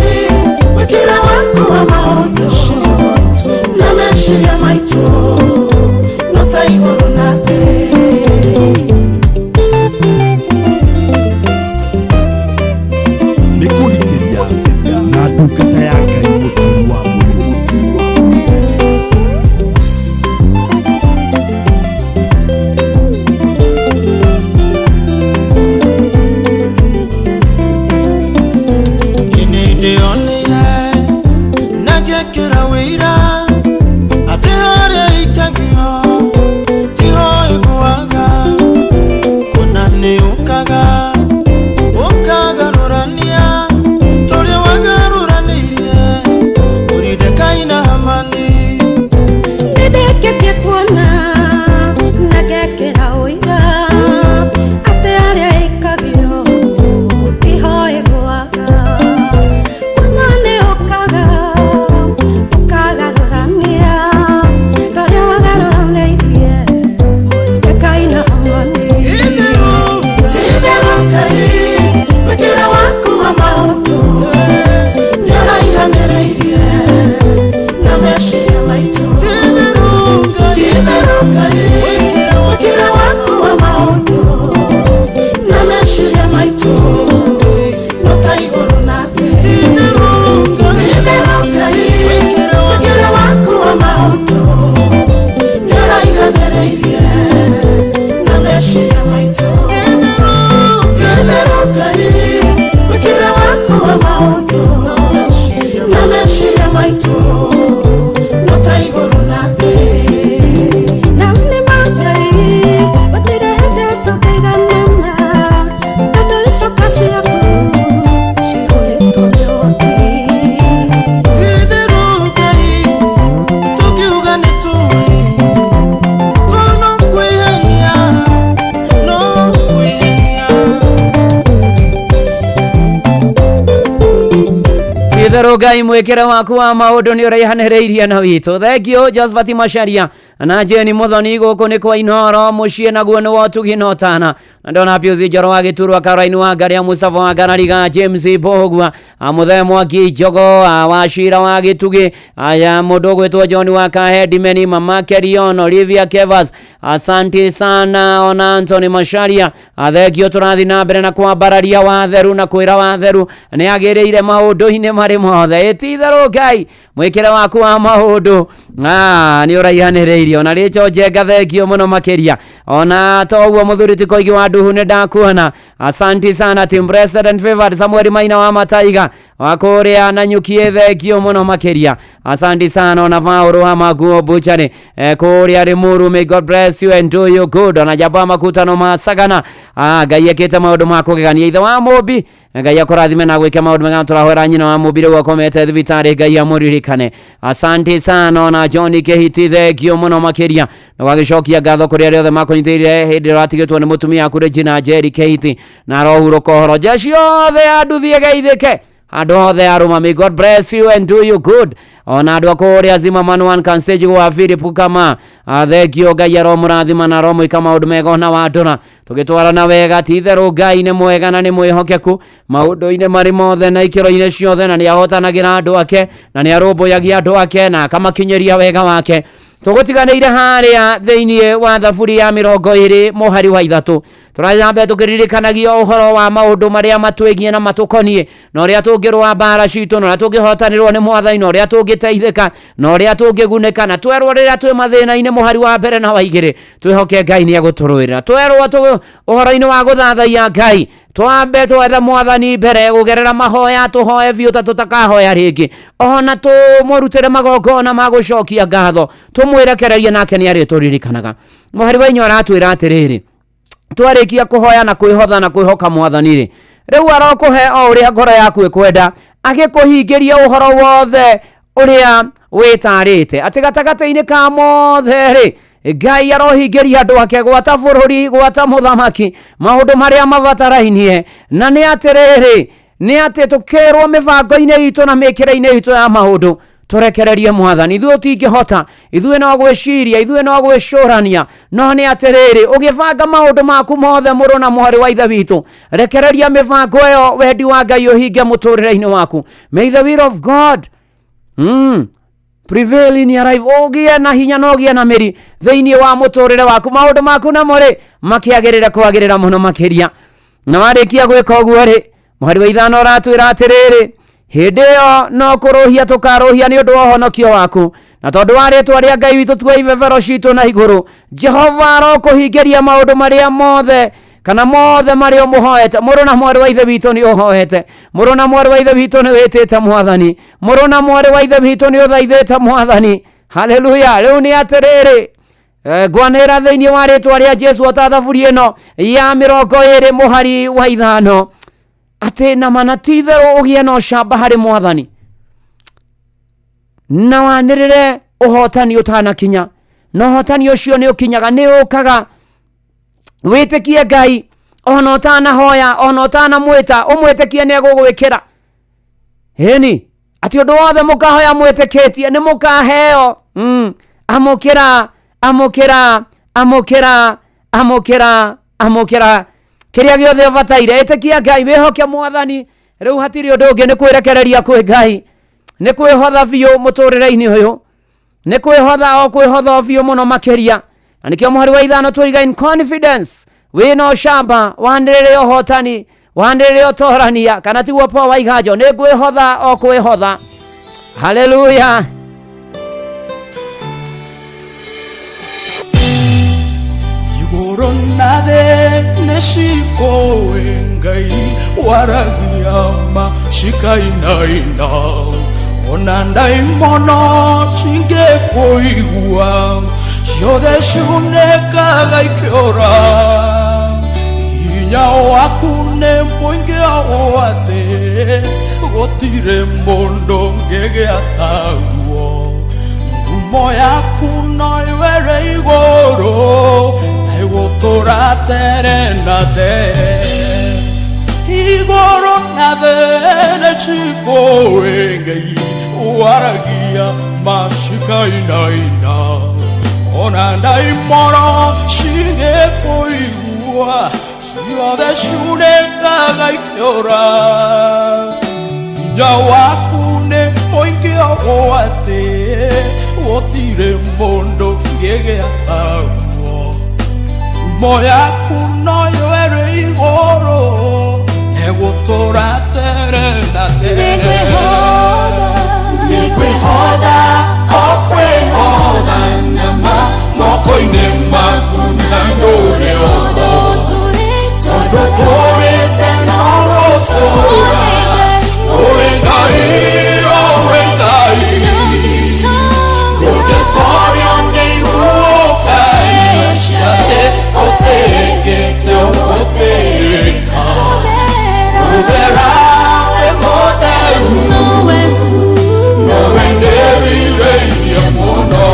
wĩkĩre waku wa maũndũ na meciria maitũ no ta igũrũ na thĩ. Nĩ kũrikĩria na ndungata ya Ngai Mũturi wa Mũrũ. Nĩ ndĩoneire na ngĩkĩra wĩira atĩ harĩa ikagio tiho ĩgũaga, kũna nĩ ũkaga ũkagarũrania tũrĩa wagarũranĩirie Itherũ Ngai mwĩkĩre waku wa maũndũ nĩ ũraihanĩrĩirie na witũ. Thank you Josphat Macharia na Jane Muthoni, gũkũ nĩ kwa Inoro mũciĩ naguo nĩ wotugi na ũtana. Na ndona Pius Njoro wa Gĩturwa, Caroline wa Ngaria, Mustafa wa Ngarariga, James Mbũgua, Mũthee Mwaki Njogo wa Cira wa Gĩtugĩ, aya mũndũ ũgwĩtwo John wa Kahe Dimeni, Mama Kerion, Olivia Kevas, asante sana ona Anthony Macharia. Thengio, tũrathiĩ na mbere na kwambararia watheru na kwĩra watheru nĩ agĩrĩire maũndũ-inĩ marĩ mothe. Ĩti itherũ Ngai mwĩkĩre waku wa maũndũ nĩ ũraihanĩrĩirie. Ona Rĩcho Njenga, thengio mũno makĩria. Ona toguo mũthuri ti Koigi wa Nduhu, nĩ ndakuona, asanti sana. Team President Favored Samuel Maina wa Mataiga wa kũrĩa na Nyukie, thengio mũno makĩria, asanti sana. Ona Vaũrũ wa Maguo Buchari kũrĩa Limuru, may God bless you and do you good. Ona Jaba Makutano Masagana, Ngai ekĩte maũndũ ma kũgegania. Ithe wa Mũmbi Ngai akũrathime na gwĩka maũndũ mega. Tũrahoera nyina wa Mũmbi rĩu akomete thibitarĩ, Ngai amũririkane, asante sana. Ona John Kĩhiti, thengio mũno makĩria, na gwagĩcokia ngatho kũrĩ arĩa othe makũnyitĩrĩire hĩndĩ ĩrĩa ũratigĩtwo nĩ mũtumia waku Regina Njeri Kĩhiti, na arohurũka ũhoro. Jeshi yothe ya nduthi ĩgeithĩke handũ hothe arũma, may God bless you and do you good. Ona andũ a kũrĩa Zimmerman one can stage gwa Philip Kama, thengio, Ngai aromũrathima na aromwĩka maũndũ mega. Ona wandũra tũgĩtwarana wega, ti itherũ Ngai nĩ mwega na nĩ mwĩhokeku maũndũ-inĩ marĩ mothe na ikĩro-inĩ ciothe, na nĩ ahotanagĩra andũ ake na nĩ arũmbũyagia andũ ake na akamakinyĩria wega wake. Tũgũtiganĩire harĩa thĩinĩ wa thaburi ya 23 mũhari wa 3, tũrathiĩ tũkĩririkanagio ũhoro wa maũndũ marĩa matwĩgiĩ na matũkoniĩ, na ũrĩa tũngĩrũa mbara citũ, na ũrĩa tũngĩhotanĩrwo nĩ mwathani, na ũrĩa tũngĩteithĩka, na ũrĩa tũngĩgunĩka. Na twerwo rĩrĩa twĩ mathĩna-inĩ, mũhari wa mbere na wa igĩrĩ, twĩhoke Ngai nĩ egũtũrũĩrĩra. Twerwo ũhoro-inĩ wa gũthathaiya Ngai, twambe twethe mwathani mbere gũgerera mahoya, tũhoe biũ ta tũtakahoya rĩngĩ, ona tũmũrutĩre magongona ma gũcokia ngatho, tũmwĩrekererie nake nĩ arĩtũririkanaga. Mũhari wa inya ũratwĩra atĩrĩrĩ, twarĩkia kũhoya na kwĩhotha na kwĩhoka mwathani rĩ, rĩu arokũhe o ũrĩa ngoro yaku ĩkwenda, agĩkũhingĩria ũhoro wothe ũrĩa wĩtarĩte. Atĩ gatagatĩ-inĩ ka mothe rĩ, Ngai arohingĩria andũ ake, gwata bũrũri, gwata mũthamaki, maũndũ marĩa mabatarainie. Na nĩ atĩrĩrĩ, nĩ atĩ tũkĩrwo mĩbango-inĩ itũ na mĩkĩre-inĩ itũ ya maũndũ, tũrekererie mwathani. Ithuĩ tũtingĩhota, ithuĩ no gwĩciria, ithuĩ no gwĩcũrania, no nĩ atĩrĩrĩ, ũgĩbanga maũndũ maku mothe, mũrũ na mwarĩ wa ithe witũ, rekereria mĩbango ĩyo, wendi wa Ngai ũhinge mũtũrĩre-inĩ waku. May the will of God prevail in your life. Ũgĩe na hinya na ũgĩe na mĩri thĩinĩ wa mũtũrĩre waku, maũndũ maku namo rĩ makĩagĩrĩre kwagĩrĩra mũno makĩria. Na warĩkia gwĩka ũguo rĩ, mũhari wa 5 ũratwĩra atĩrĩrĩ, hĩndĩ ĩyo no kũrũhia tũkarũhia nĩ ũndũ wa ũhonokio waku, na tondũ wa rĩtwa rĩa Ngai witũ tuoe ibebero citũ na igũrũ. Jehova arokũhingĩria maũndũ marĩa mothe kana mothe marĩa ũmũhoete. Mũrũ na mwarĩ wa ithe witũ, nĩ ũhoete. Mũrũ na mwarĩ wa ithe witũ, nĩ wĩtĩte mwathani. Mũrũ na mwarĩ wa ithe witũ, nĩ ũthaithĩte mwathani. Haleluya. Rĩu nĩ atĩrĩrĩ, ngwanĩra thĩinĩ wa rĩtwa rĩa Jesu, o ta thaburi ĩno ya 20 mũhari wa 5, atĩ na mana ti itherũ ũgĩe na ũcamba harĩ mwathani na wanĩrĩre ũhotani ũtanakinya, na ũhotani ũcio nĩ ũkinyaga, nĩ ũkaga. Wĩtĩkie Ngai ona ũtanahoya, ona ũtanamwĩta, ũmwĩtĩkie nĩ egũgwĩkĩra. Ĩni atĩ ũndũ wothe mũkahoya mwĩtĩkĩtie nĩ mũkaheo. Amũkĩra, amũkĩra, amũkĩra, amũkĩra, amũkĩra kĩrĩa gĩothe ũbataire. Ĩtĩkia Ngai, wĩhoke mwathani. Rĩu hatirĩ ũndũ ũngĩ, nĩ kwĩrekereria kwĩ Ngai, nĩ kwĩhotha biũ mũtũrĩre-inĩ ũyũ, nĩ kwĩhotha o kwĩhotha o biũ mũno makĩria. Na nĩkĩo mũhari wa 5 tũiga in confidence, wĩna ũcamba, wanĩrĩre ũhotani, wanĩrĩre ũtorania, kana tiguo Paul wa Iganjo? Nĩ ngwĩhotha o kwĩhotha. Haleluya. Igũrũ na thĩ nĩ cikũĩ Ngai waragia ma, cikainaina, ona ndaimono cingĩkũigua ciothe ciunĩkaga ikĩũra. Hinya waku nĩ mũingĩ ũũ atĩ gũtirĩ mũndũ ũngĩgĩa taguo. Ngumo yaku no ĩwere igũrũ na ĩgũtũra tene na tene. Igũrũ na thĩ nĩ cikũĩ Ngai waragia macikainaina ona ndaimoro cingĩkũigua ciothe ciunĩkaga ikĩũra hinya waku nĩ mũingĩ ũũ atĩ gũtirĩ mũndũ ngĩgĩa taguo ngumo yaku noyo ĩrĩ igũrũ ĩgũtũra tene na tene. Nĩngwĩhotha o kwĩhotha nama moko-inĩ maku na ndũrĩ oho tondũ tũrĩte no gũtũra ũrĩ Ngai ũrĩ Ngai ndũngĩtorio nĩ ihuhũkanio cia thĩ tũtĩkĩte ũgũtĩka mũthera wĩ mũtheru nowe ndĩrirĩirie mũno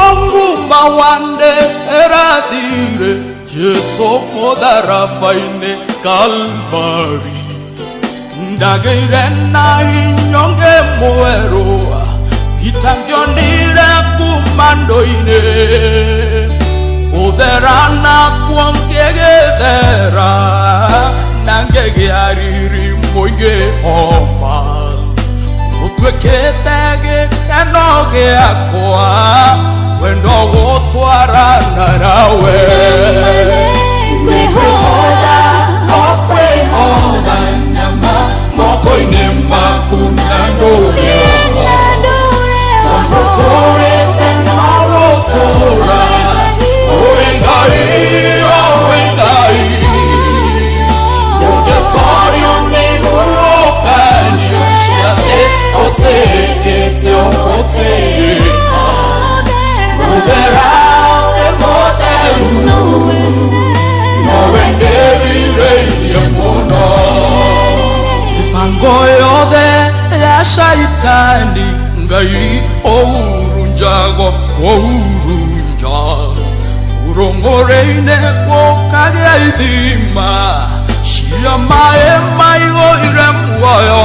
onguma wande ĩrathire Jesu mũtharaba-inĩ Kalvari ndagĩire na inyonge mwerũ itangĩonire kuma ndũ-inĩ gũthera nakuo ngĩgĩthera na ngĩgĩa riri mũingĩ oma ũtuĩkĩte gĩkeno gĩakwa wendo gũtwarana nawe. Nĩngwĩhotha o kwĩhotha nama moko-inĩ maku na ndũrĩ oho tondũ tũrĩte no gũtũra ũrĩ Ngai ũrĩ Ngai ndũngĩtorio nĩ ihuhũkanio cia thĩ ũtĩkĩte ũgũtĩka mũthera wĩ mũtheru nowe ndĩrirĩirie mũno mĩbango yothe ya shaitani Ngai ũhurunjagwo kũhurunja ũrong'ore-inĩ gũkagĩa ithima cia maĩ maihũire muoyo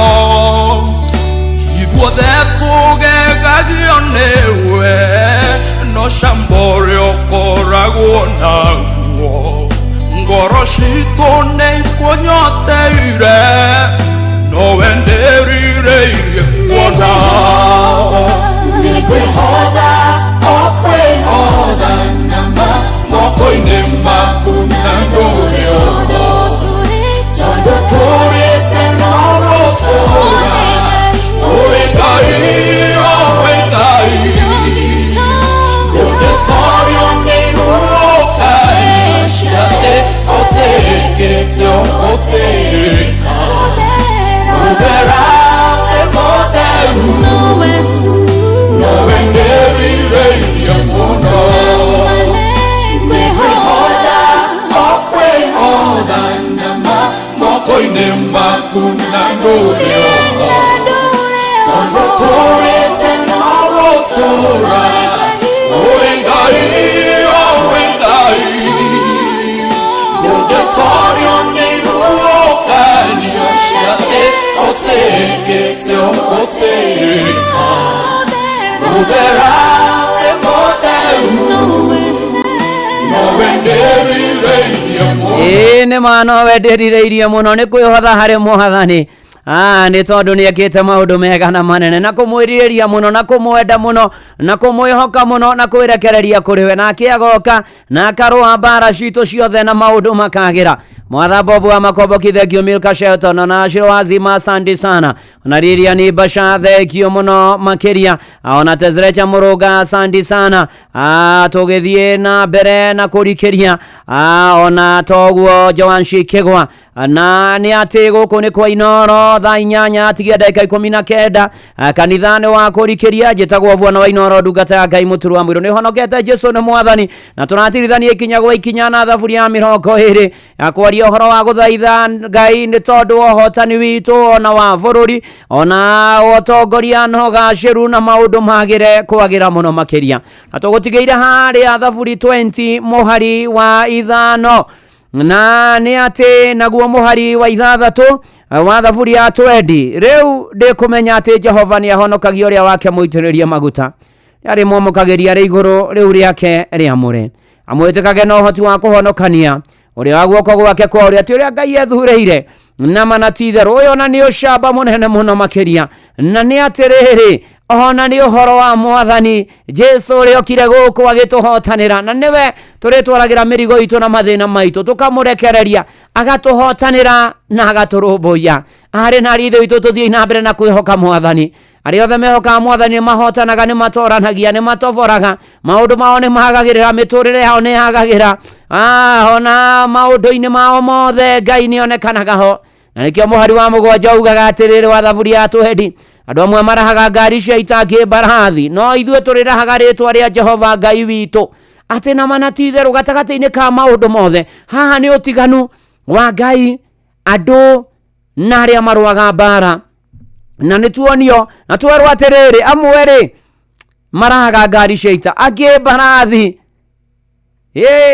ithuothe tũgegagio nĩwe no camba ũrĩa ũkoragwo naguo ngoro citũ nĩ ikũnyoteire nowe ndĩrirĩirie kuona. Nĩngwĩhotha o kwĩhotha nama moko-inĩ maku na ndũrĩ oho tondũ tũrĩte no gũtũra ũrĩ Ngai ũrĩ Ngai ndũngĩtorio nĩ ihuhũkanio cia thĩ tũtĩkĩte ũgũtĩka mũthera wĩ mũtheru nowe ndĩrirĩirie mũno. Nĩngwĩhotha o kwĩhotha nama moko-inĩ maku na ndũrĩ oho tondũ tũrĩte no gũtũra ũrĩ Ngai ũrĩ Ngai ndũngĩtorio nĩ ihuhũkanio cia thĩ ũtĩkĩte ũgũtĩka mũthera wĩ mũtheru nowe ndĩrirĩirie mũno. Ĩĩ nĩ ma nowe ndĩrirĩirie mũno nĩ kwĩhotha harĩ mwathani nĩ tondũ nĩ ekĩte maũndũ mega na manene na kũmwĩrirĩria mũno na kũmwenda mũno na kũmwĩhoka mũno na kwĩrekereria kũrĩ we nake agoka na akarũa mbara citũ ciothe na maũndũ makagĩra. Mwatha Bobu wa Makomboki thengio Milka Shelton na Shiro Wazima asante sana ona Lilian Basha thengio mũno makĩria ona Tezrecha Mũrũnga asante sana tũgĩthiĩ na mbere na kũrikĩria ona toguo Joan Shikigwa na nĩ atĩ gũkũ nĩ kwa Inoro thaa 8 tigia ndagĩka 19 kanitha-inĩ wa kũrikĩria njĩtagwo Bwana wa Inoro ndungata ya Ngai mũturu wa mũirũ nĩ honokete Jesu nĩ mwathani na tũratirithania ikinya gwa ikinya na thaburia ya 20 ya kwaria ũhoro wa gũthaitha Ngai nĩ tondũ wa ũhotani witũ ona wa bũrũri ona ũtongoria na ũgacĩru na maũndũ magĩre kwagĩra mũno makĩria na tũgũtigĩire harĩa thaburi 20 mũhari wa 5. Na nĩ atĩ naguo mũhari wa 6 wa thaburi ya twendi, rĩu ndĩkũmenya atĩ Jehova nĩ ahonokagia ũrĩa wake mũitĩrĩrie maguta, arĩ mwamũkagĩria arĩ igũrũ rĩu rĩake rĩamũre, amwĩtĩkage na ũhoti wa kũhonokania ũrĩa wa guoko gwake kwa ũrĩa, ti ũrĩa Ngai ethurĩire na mana ti itherũ. Ũyũ ona nĩ ũcamba mũnene mũno makĩria, na nĩ atĩrĩrĩ, ona nĩ ũhoro wa Mwathani Jesu ũrĩa okire gũkũ agĩtũhotanĩra, na nĩwe tũrĩtwaragĩra mĩrigo itũ na mathĩna maitũ, tũkamũrekereria agatũhotanĩra na agatũrũmbũiya. Arĩ na ithe witũ, tũthiĩ na mbere na kwĩhoka Mwathani. Arĩa othe mehokaga Mwathani nĩ mahotanaga, nĩ matoranagia, nĩ matoboraga, maũndũ mao nĩ magagĩrĩra, mĩtũrĩre yao nĩ yagagĩra, ona maũndũ-inĩ mao mothe Ngai nĩ onekanaga ho. Na nĩkĩo mũhari wa 7 ugaga atĩrĩrĩ wa thaburi ya twendi, andũ amwe marahaga ngari cia ita ngĩ mbarathi, no ithuĩ tũrĩrahaga rĩtwa rĩa Jehova Ngai witũ. Atĩ na mana ti itherũ gatagatĩ-inĩ ka maũndũ mothe, haha nĩ ũtiganu wa Ngai, andũ na arĩa marũaga mbara. Na nĩ tuonio na twerwo atĩrĩrĩ, amwe rĩ marahaga ngari cia ita, angĩ mbarathi,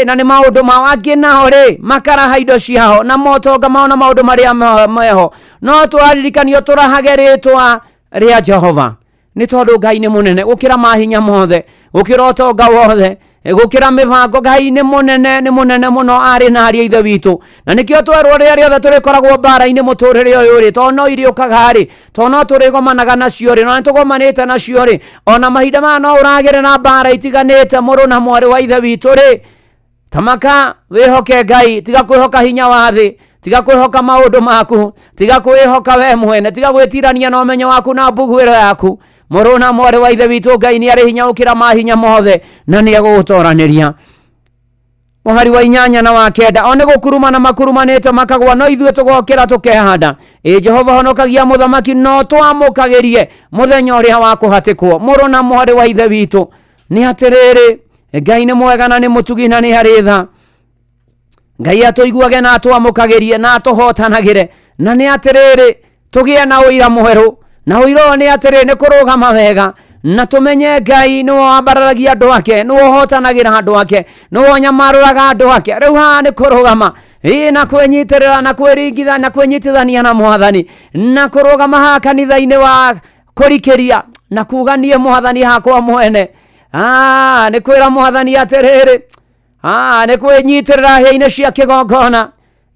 na nĩ maũndũ mao, angĩ nao rĩ makaraha indo ciao na motonga mao na maũndũ marĩa meho. No tũraririkanio tũrahage rĩtwa rĩa Jehova, nĩ tondũ Ngai nĩ mũnene gũkĩra mahinya mothe, gũkĩra ũtonga wothe, gũkĩra mĩbango. Ngai nĩ mũnene, nĩ mũnene mũno, arĩ na arĩa ithe witũ. Na nĩkĩo twerwo rĩrĩa rĩothe tũrĩkoragwo mbara-inĩ mũtũrĩre ũyũ rĩ, tondũ no iriũkaga rĩ, tondũ no tũrĩgomanaga nacio rĩ, no nĩtũgomanĩte nacio rĩ, ona mahinda maya no ũragerera mbara itiganĩte, mũrũ na mwarĩ wa ithe witũ rĩ, tamaka wĩhoke Ngai, tiga kwĩhoka hinya wa thĩ, tiga kwĩhoka maũndũ maku, tiga kwĩhoka we mwene, tiga gwĩtirania na ũmenyo waku na mbuguĩro yaku. Mũrũ na mwarĩ wa ithe witũ, Ngai nĩ arĩ hinya gũkĩra mahinya mothe, na nĩ egũgũtoranĩria. Mũhari wa 8 na wa 9, o nĩ gũkurumana makurumanĩte makagwa, no ithuĩ tũgokĩra tũkehanda. Ĩ Jehova honokagia mũthamaki, no twamũkagĩrie mũthenya ũrĩa wa kũhatĩkwo. Mũrũ na mwarĩ wa ithe witũ, nĩ atĩrĩrĩ, Ngai nĩ mwega na nĩ mũtugi na nĩ arĩ tha. Ngai atũiguage na atwamũkagĩrie na atũhotanagĩre. Na nĩ atĩrĩrĩ, tũgĩe na ũira mwerũ, na ũira ũyũ nĩ atĩrĩrĩ, nĩ kũrũgama wega na tũmenye Ngai nĩwe wambararagia andũ ake, nĩwe ũhotanagĩra andũ ake, nĩwe ũnyamarũraga andũ ake. Rĩu haha nĩ kũrũgama na kwĩnyitĩrĩra na kwĩringitha na kwĩnyitithania na Mwathani, na kũrũgama haha kanitha-inĩ wa kũrikĩria na kuga niĩ Mwathani hakwa mwene. Nĩ kwĩra Mwathani atĩrĩrĩ, nĩ kwĩnyitĩrĩra hĩa-inĩ cia kĩgongona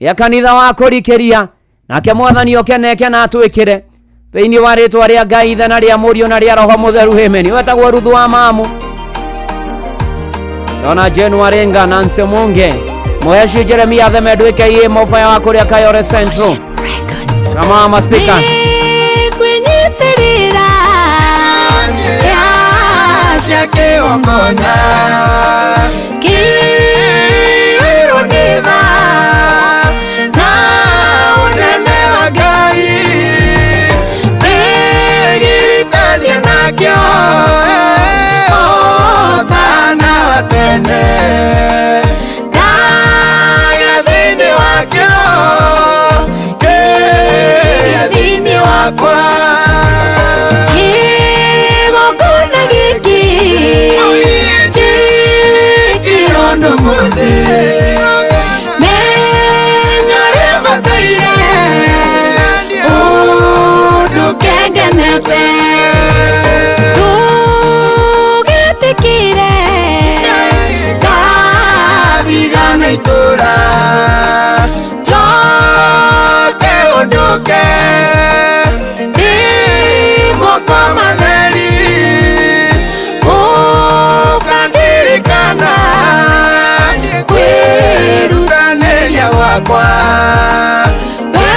gĩa kanitha wa kũrikĩria, nake Mwathani oke neke na atwĩkĩre thĩinĩ wa rĩtwa rĩa Ngai Ithe na rĩa Mũriũ na rĩa Roho Mũtheru. Amen. Wetagwo Ruthu wa Mamu, Dona Jane Warenga, Nancy Munge, Moyashi Jeremia Theme Ndwike, Mofaya wa kũrĩa Kayore Central. Kama mama speaker. Kwĩnyitĩrĩra cia kĩgongona kĩirwo nĩ tha na ũnene wa Ngai, ndĩgiritania nakĩo ũtana wa tene, ndaga thĩinĩ wakĩo kĩrĩa thĩinĩ wakwa. Kĩgongona gĩkĩ njĩkĩrwo mũthĩ, menya ũrĩa bataire ũndũ kengenete, tũgĩtĩkĩre ngathigana itũra, njoke ũndũke ndĩ moko matheri, ũkandirikana kwĩrutanĩria gwakwa. We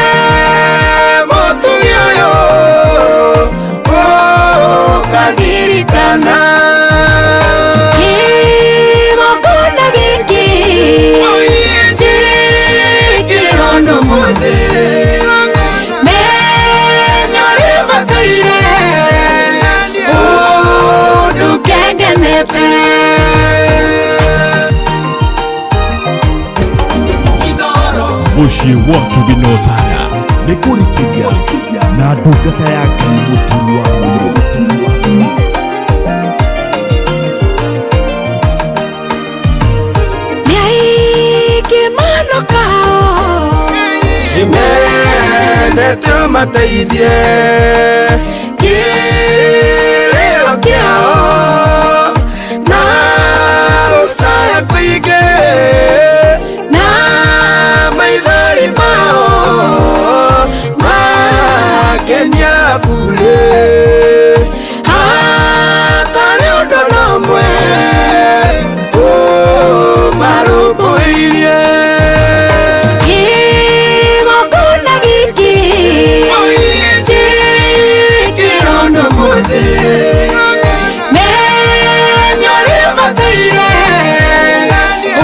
mũtugi ũyũ ũkandirikana. Kĩgongona gĩkĩ njĩkĩrwo mũthĩ, menya ũrĩa bataire ũndũ kengenete. Mũciĩ wa Tũginotana nĩ kũrikĩria na ndungata ya Ngai Mũturi wa Mũirũ. Nĩ aingĩ manokaga Mendete ũmateithie kĩrĩro kĩao na gũcaya kũingĩ na maithori mao makenia burĩ hatarĩ ũndũ na ũmwe ũmarũmbũirie. Kĩgongona gĩkĩ njĩkĩrwo nĩ mũthĩ menya ũrĩa bataire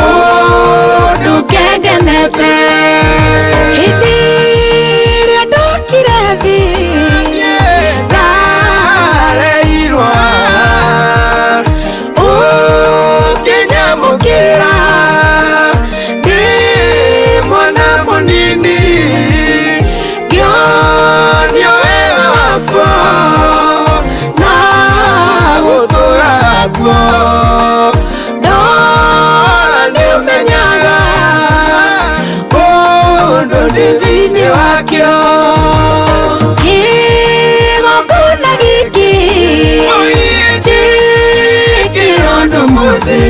ũndũ kengenete. Hĩndĩ ĩrĩa ndokire thĩ ndareirwo ũkĩnyamũkĩra ndĩ mwana mũnini ngĩonio wega wakwa na gũtũra guo ndora nĩũmenyaga ũndũ ndĩ thĩinĩ wakĩo. Kĩgongona gĩkĩ njĩkĩrwo nĩ mũthĩ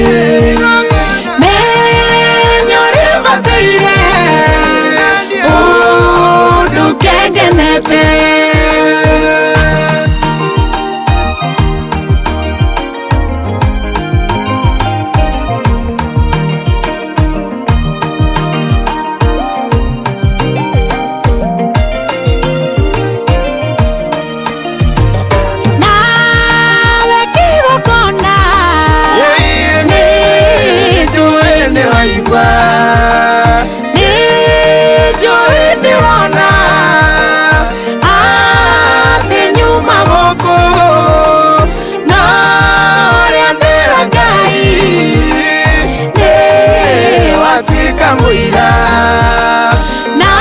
menya ũrĩa bataire ũndũ kengenete. Nawe kĩgongona Nĩnjũĩ nĩwaigua nĩnjũĩ nĩwona atĩ nyuma gũkũ na ũrĩa ndĩra Ngai nĩwatuĩka mũira na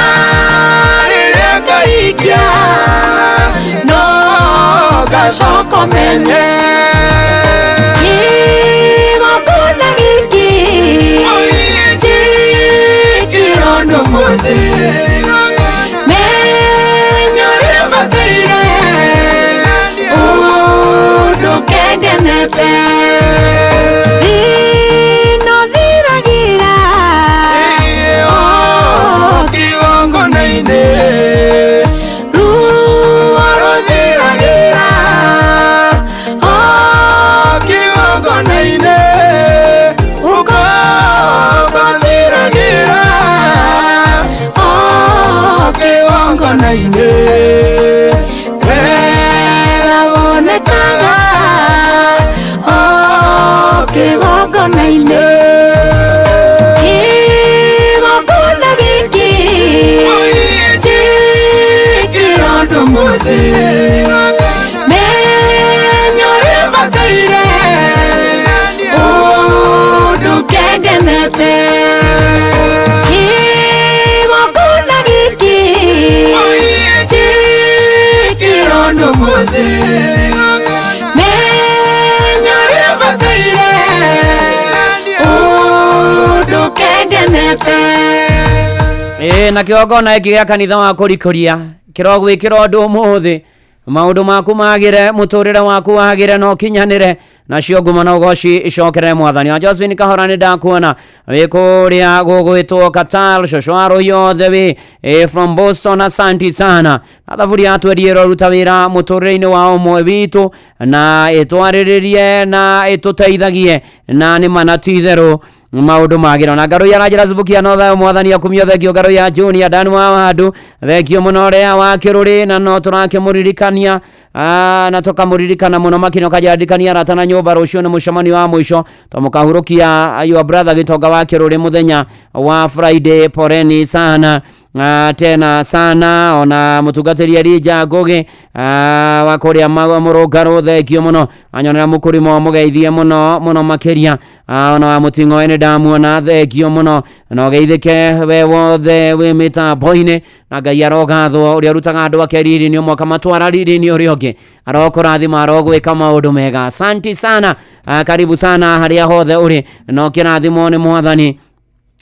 rĩrĩa ngaikia no ngacoka menye. Kĩgongona gĩkĩ njĩkĩrwo nĩ mũthĩ menya ũrĩa bataire ũndũ kengenete. Thĩna ũthiragĩra o kĩgongona-inĩ ruo rũthiragĩra o kĩgongona-inĩ ũkombo thiragĩra o kĩgongona-inĩ wega wonekaga o kĩgongona-inĩ. Kĩgongona gĩkĩ njĩkĩrwo nĩ mũthĩ menya ũrĩa bataire ũndũ kengenete. Kĩgongona gĩkĩ njĩkĩrwo nĩ mũthĩ menya ũrĩa bataire ũndũ kengenete. Ĩĩ na kĩgongona gĩkĩ gĩa kanitha wa kũrikũria kĩrogwĩkĩra ũndũ ũmũthĩ maũndũ maku magĩre mũtũrĩre waku wagĩre na ũkinyanĩre nacio ngumo na ũgoci icokerere mwathani wa Josephine Kahora nĩ ndakuona wĩ kũrĩa gũgwĩtwo Qatar cũcũ wa rũyothe wĩ from Boston asanti sana na thaburia ya twendi ĩroruta wĩra mũtũrĩre-inĩ wa ũmwe witũ na ĩtwarĩrĩrie na ĩtũteithagie na nĩ ma na ti itherũ maũndũ magĩra na ngaro ya ranjĩra zubukia no thayo mwathani akumio thengio ngaro ya junior dan wa wandu thengio mũno ũrĩa wa kĩrũrĩ na no tũrakĩmũririkania na tũkamũririkana mũno makĩria ũkanjandĩkania arata na nyũmba rũciũ nĩ mũcemanio wa mũico tũmũkahurũkia your brother gĩtonga wa kĩrũrĩ mũthenya wa Friday poreni sana tena sana ona mũtungatĩri Elijah Ngugi wa kũrĩa mũrũngarũ thengio mũno anyonera mũkũrimo mũgeithie mũno mũno makĩria ona wa mũting'oe nĩ ndamuona thengio mũno na ũgeithĩke we wothe wĩ mĩtambo-inĩ na Ngai arogathwo ũrĩa ũrutaga andũ ake riri-inĩ ũmwe akamatwara riri-inĩ ũrĩa ũngĩ arokũrathima arogwĩka maũndũ mega asanti sana karibu sana harĩa hothe ũrĩ na ũkĩrathimwo nĩ mwathani.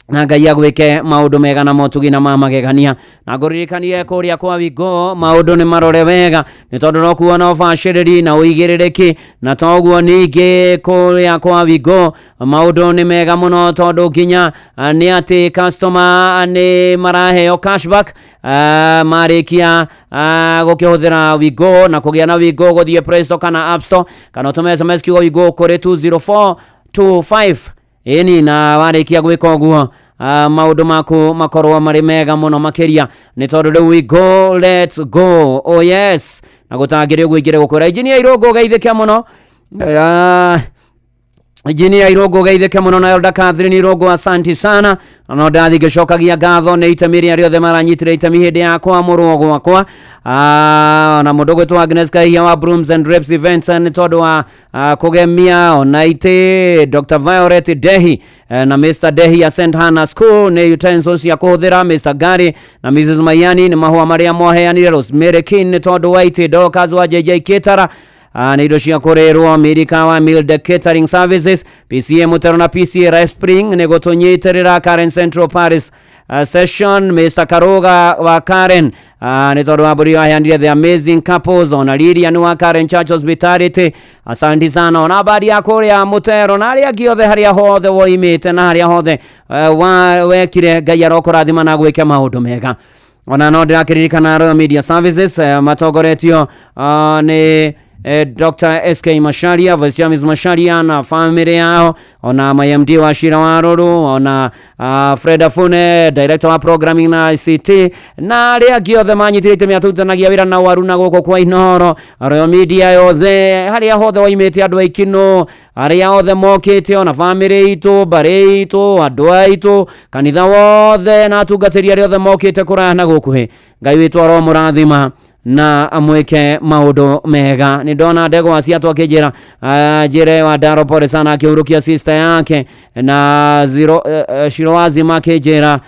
Na Ngai agwĩke maũndũ mega na motugi na ma magegania. Na ngũririkanie kũrĩa kwa Wingo maũndũ nĩ marore wega, nĩ tondũ no kuona ũbacĩrĩri na ũigĩrĩrĩki. Na toguo ningĩ kũrĩa kwa Wingo maũndũ nĩ mega mũno, tondũ nginya nĩ atĩ customer nĩ maraheo cashback marĩkia gũkĩhũthĩra Wingo na kũgĩa na Wingo, gũthiĩ Play Store kana App Store, kana ũtũme SMS kiugo Wingo kũrĩ 20425. Ĩni, na warĩkia gwĩka ũguo, maũndũ maku makorwo marĩ mega mũno makĩria, nĩ tondũ rĩu we go, let's go, oh yes. Na gũtangĩrĩ ũguo ingĩrĩ gũkwĩra Engineer Irũngũ geithĩke mũno. Engineer Irũngũ geithĩke mũno, na Elder Catherine Irũngũ, asanti sana. Na no ndathi ngĩcokagia ngatho nĩ itemi rĩrĩa rĩothe maranyitire itemi hĩndĩ ya kwamũrwo gwakwa. Na mũndũ gwĩtwo Agnes Kaihia wa Brooms and Drapes Events nĩ tondũ wa kũgemia ona itĩ, Dr. Violet Dehi na Mr. Dehi ya St. Hannah School nĩ utensils cia kũhũthĩra, Mr. Gary na Mrs. Mayani nĩ mahũa marĩa mwaheanire, Rosemary King nĩ tondũ wa itĩ, Dorcas wa JJ Kitara nĩ indo cia kũrĩrwo, Mirika wa Milde Catering Services, PCA Mutero na PCA Rice Spring nĩ gũtũnyitĩrĩra Karen Central Paris session, Mr. Karuga wa Karen nĩ tondũ wa mbũri aheanire, the amazing couples, ona Lilian wa Karen Church Hospitality, asanti sana. Ona badi ya kũrĩa Mutero na arĩa angĩ othe, harĩa hothe woimĩte na harĩa hothe wa wekire, Ngai arokũrathima na gwĩke maũndũ mega. Ona no ndĩrakĩririkana Royal Media Services, matongoretio nĩ Dr. SK Masharia, Vice Ms. Masharia na family yao, ona MD wa Shira wa Ruru, ona Fred Afune, director wa programming na ICT, na arĩa angĩ othe manyitire itemi atutanagia wĩra na waru na gũkũ kwa Inoro, Royal Media yothe, harĩa hothe waimĩte, andũ aikino arĩa othe mokĩte, ona family itũ, mbarĩ itũ, andũ aitũ, kanitha wothe na atungatĩri arĩa othe mokĩte kũraya na gũkuhĩ, Ngai witũ aromũrathima na amwĩke maũndũ mega. Nĩ ndona ndegwa ciatũ akĩnjĩra njĩre wa Ndaro pole sana akĩhurũkia sister yake, na zero, Shiroazima akĩnjĩra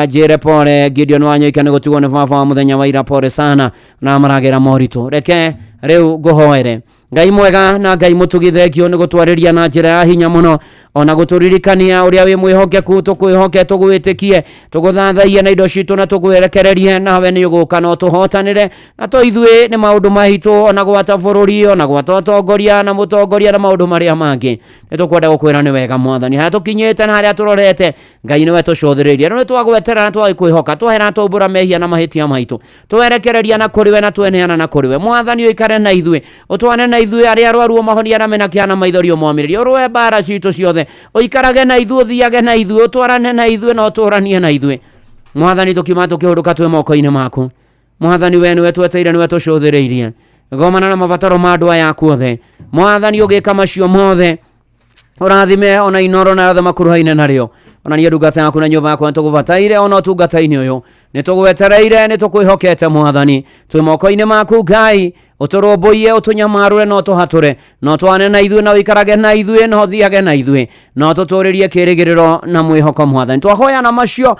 njĩre pole Gideon Wanyoike nĩ gũtigwo nĩ baba wa mũthenya wa ira, pole sana na maragera moritũ. Reke rĩu ngũhoere. Ngai mwega na Ngai mũtugi, thengio nĩ gũtwarĩria na njĩra ya hinya mũno, ona gũtũririkania ũrĩa wĩ mwĩhokeku. Tũkwĩhoke, tũgwĩtĩkie, tũgũthathaie na indo citũ na tũgwerekererie, nawe nĩ ũgũka na ũtũhotanĩre. Na to ithuĩ, nĩ maũndũ maitũ, ona gwata bũrũri, ona gwata ũtongoria na mũtongoria na maũndũ marĩa mangĩ, nĩ tũkwenda gũkwĩra nĩ wega Mwathani, harĩa tũkinyĩte na harĩa tũrorete, Ngai nĩwe tũcũthĩrĩirie. Rĩu nĩ twagwetera na twagĩkwĩhoka, twahera na twaumbũra mehia na mahĩtia maitũ, twerekereria na kũrĩ we na tweneana na kũrĩ we. Mwathani, ũikare na ithuĩ, ũtwane na ithuĩ, arĩa arwaru ũmahonie, arĩa mena kĩana maithori ũmomĩrĩrie, ũrũe mbara citũ ciothe, ũikarage na ithuĩ, ũthiage na ithuĩ, ũtwarane na ithuĩ na ũtũranie na ithuĩ. Mwathani, tũkiuma tũkĩhũrũka twĩ moko-inĩ maku. Mwathani, we nĩwe tweteire, nĩwe tũcũthĩrĩirie. Gomana na mabataro ma andũ aya aku othe. Mwathani, ũgĩka macio mothe, ũrathime ona Inoro na othe makuruhaine narĩo. Ona niĩ ndungata yaku na nyũmba yakwa nĩtũgũbataire, ona ũtungata-inĩ ũyũ nĩtũgwetereire, nĩtũkwĩhokete. Mwathani, twĩ moko-inĩ maku. Ngai, ũtũrũmbũiye, ũtũnyamarũre na ũtũhatũre, na ũtwane na ithuĩ, na ũikarage na ithuĩ, na ũthiage na ithuĩ, na ũtũtũrĩrie kĩĩrĩgĩrĩro na mwĩhoko. Mwathani, twahoya na macio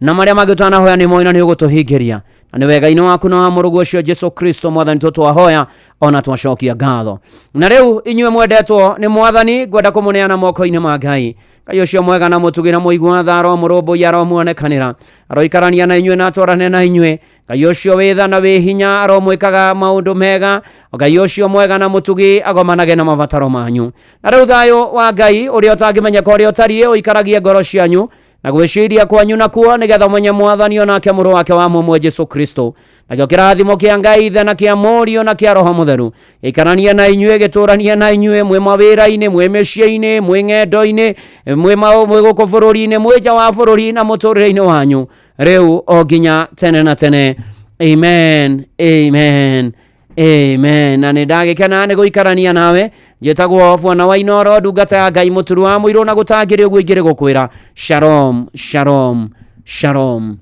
na marĩa mangĩ ũtanahoya nĩ moĩ na nĩ ũgũtũhingĩria, na nĩ wega-inĩ waku na wa mũrũguo ũcio Jesu Kristo Mwathani tũtwahoya ona twacokia ngatho. Na rĩu inyuĩ mwendetwo nĩ Mwathani, ngwenda kũmũneana moko-inĩ ma Ngai. Ngai ũcio mwega na mũtugi na mũigua tha aromũrũmbũiya, aromuonekanĩra, aroikarania na inyuĩ na atwarane na inyuĩ. Ngai ũcio wĩ tha na wĩ hinya aromwĩkaga maũndũ mega. Ngai ũcio mwega na mũtugi agomanage na mabataro manyu. Na rĩu thayũ wa Ngai ũrĩa ũtangĩmenyeka ũrĩa ũtariĩ ũikaragie ngoro cianyu na gwĩciria kwanyu nakuo, nĩgetha ũmenye Mwathani onake mũrũ wake wa mũmwe Jesu Kristo. Nakĩo kĩrathimo kĩa Ngai Ithe na kĩa Mũriũ na kĩa Roho Mũtheru gĩikaranie na inyuĩ, gĩtũranie na inyuĩ, mwĩ mawĩra-inĩ, mwĩ mĩciĩ-inĩ, mwĩ ng'endo-inĩ, mwĩ gũkũ bũrũri-inĩ, mwĩ nja wa bũrũri, na mũtũrĩre-inĩ wanyu, rĩu o nginya tene na tene. Amen, amen, amen. Na nĩ ndagĩkena nĩ gũikarania nawe. Njĩtagwo Bwana wa Inoro, ndungata ya Ngai mũturu wa mũirũ, na gũtangĩrĩ ũguo ingĩrĩ gũkwĩra shalom, shalom, shalom.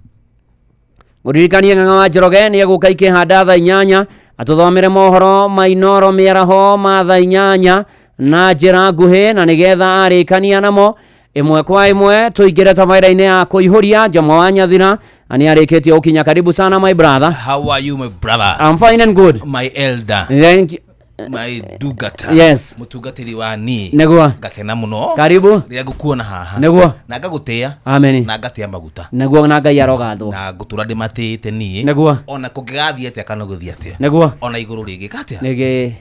Ngũririkanie Ng'ang'a wa Njoroge nĩ egũka ikĩhanda thaa 8 atũthomere mohoro ma Inoro mĩaraho ma thaa 8 na njĩra nguhĩ, na nĩgetha arĩkania namo ĩmwe kwa ĩmwe tũingĩre tabarĩra-inĩ ya kũihũria. Jama wa Nyathira na nĩ arĩkĩtie gũkinya. Karibu sana, my brother. How are you, my brother? I'm fine and good. My elder. Thank you. My ndungata. Yes. Mũtungatĩri wa niĩ. Nĩguo. Ngakena mũno. Karibu. Rĩrĩa ngũkuona haha. Nĩguo. Na ngagũtĩa. Amen. Na ngatĩa maguta. Nĩguo na Ngai arogathwo. Na ngũtũra ndĩmatĩĩte niĩ. Nĩguo. Ona kũngĩgathiĩ atĩa kana gũthiĩ atĩa. Nĩguo. Ona igũrũ rĩngĩka atĩa?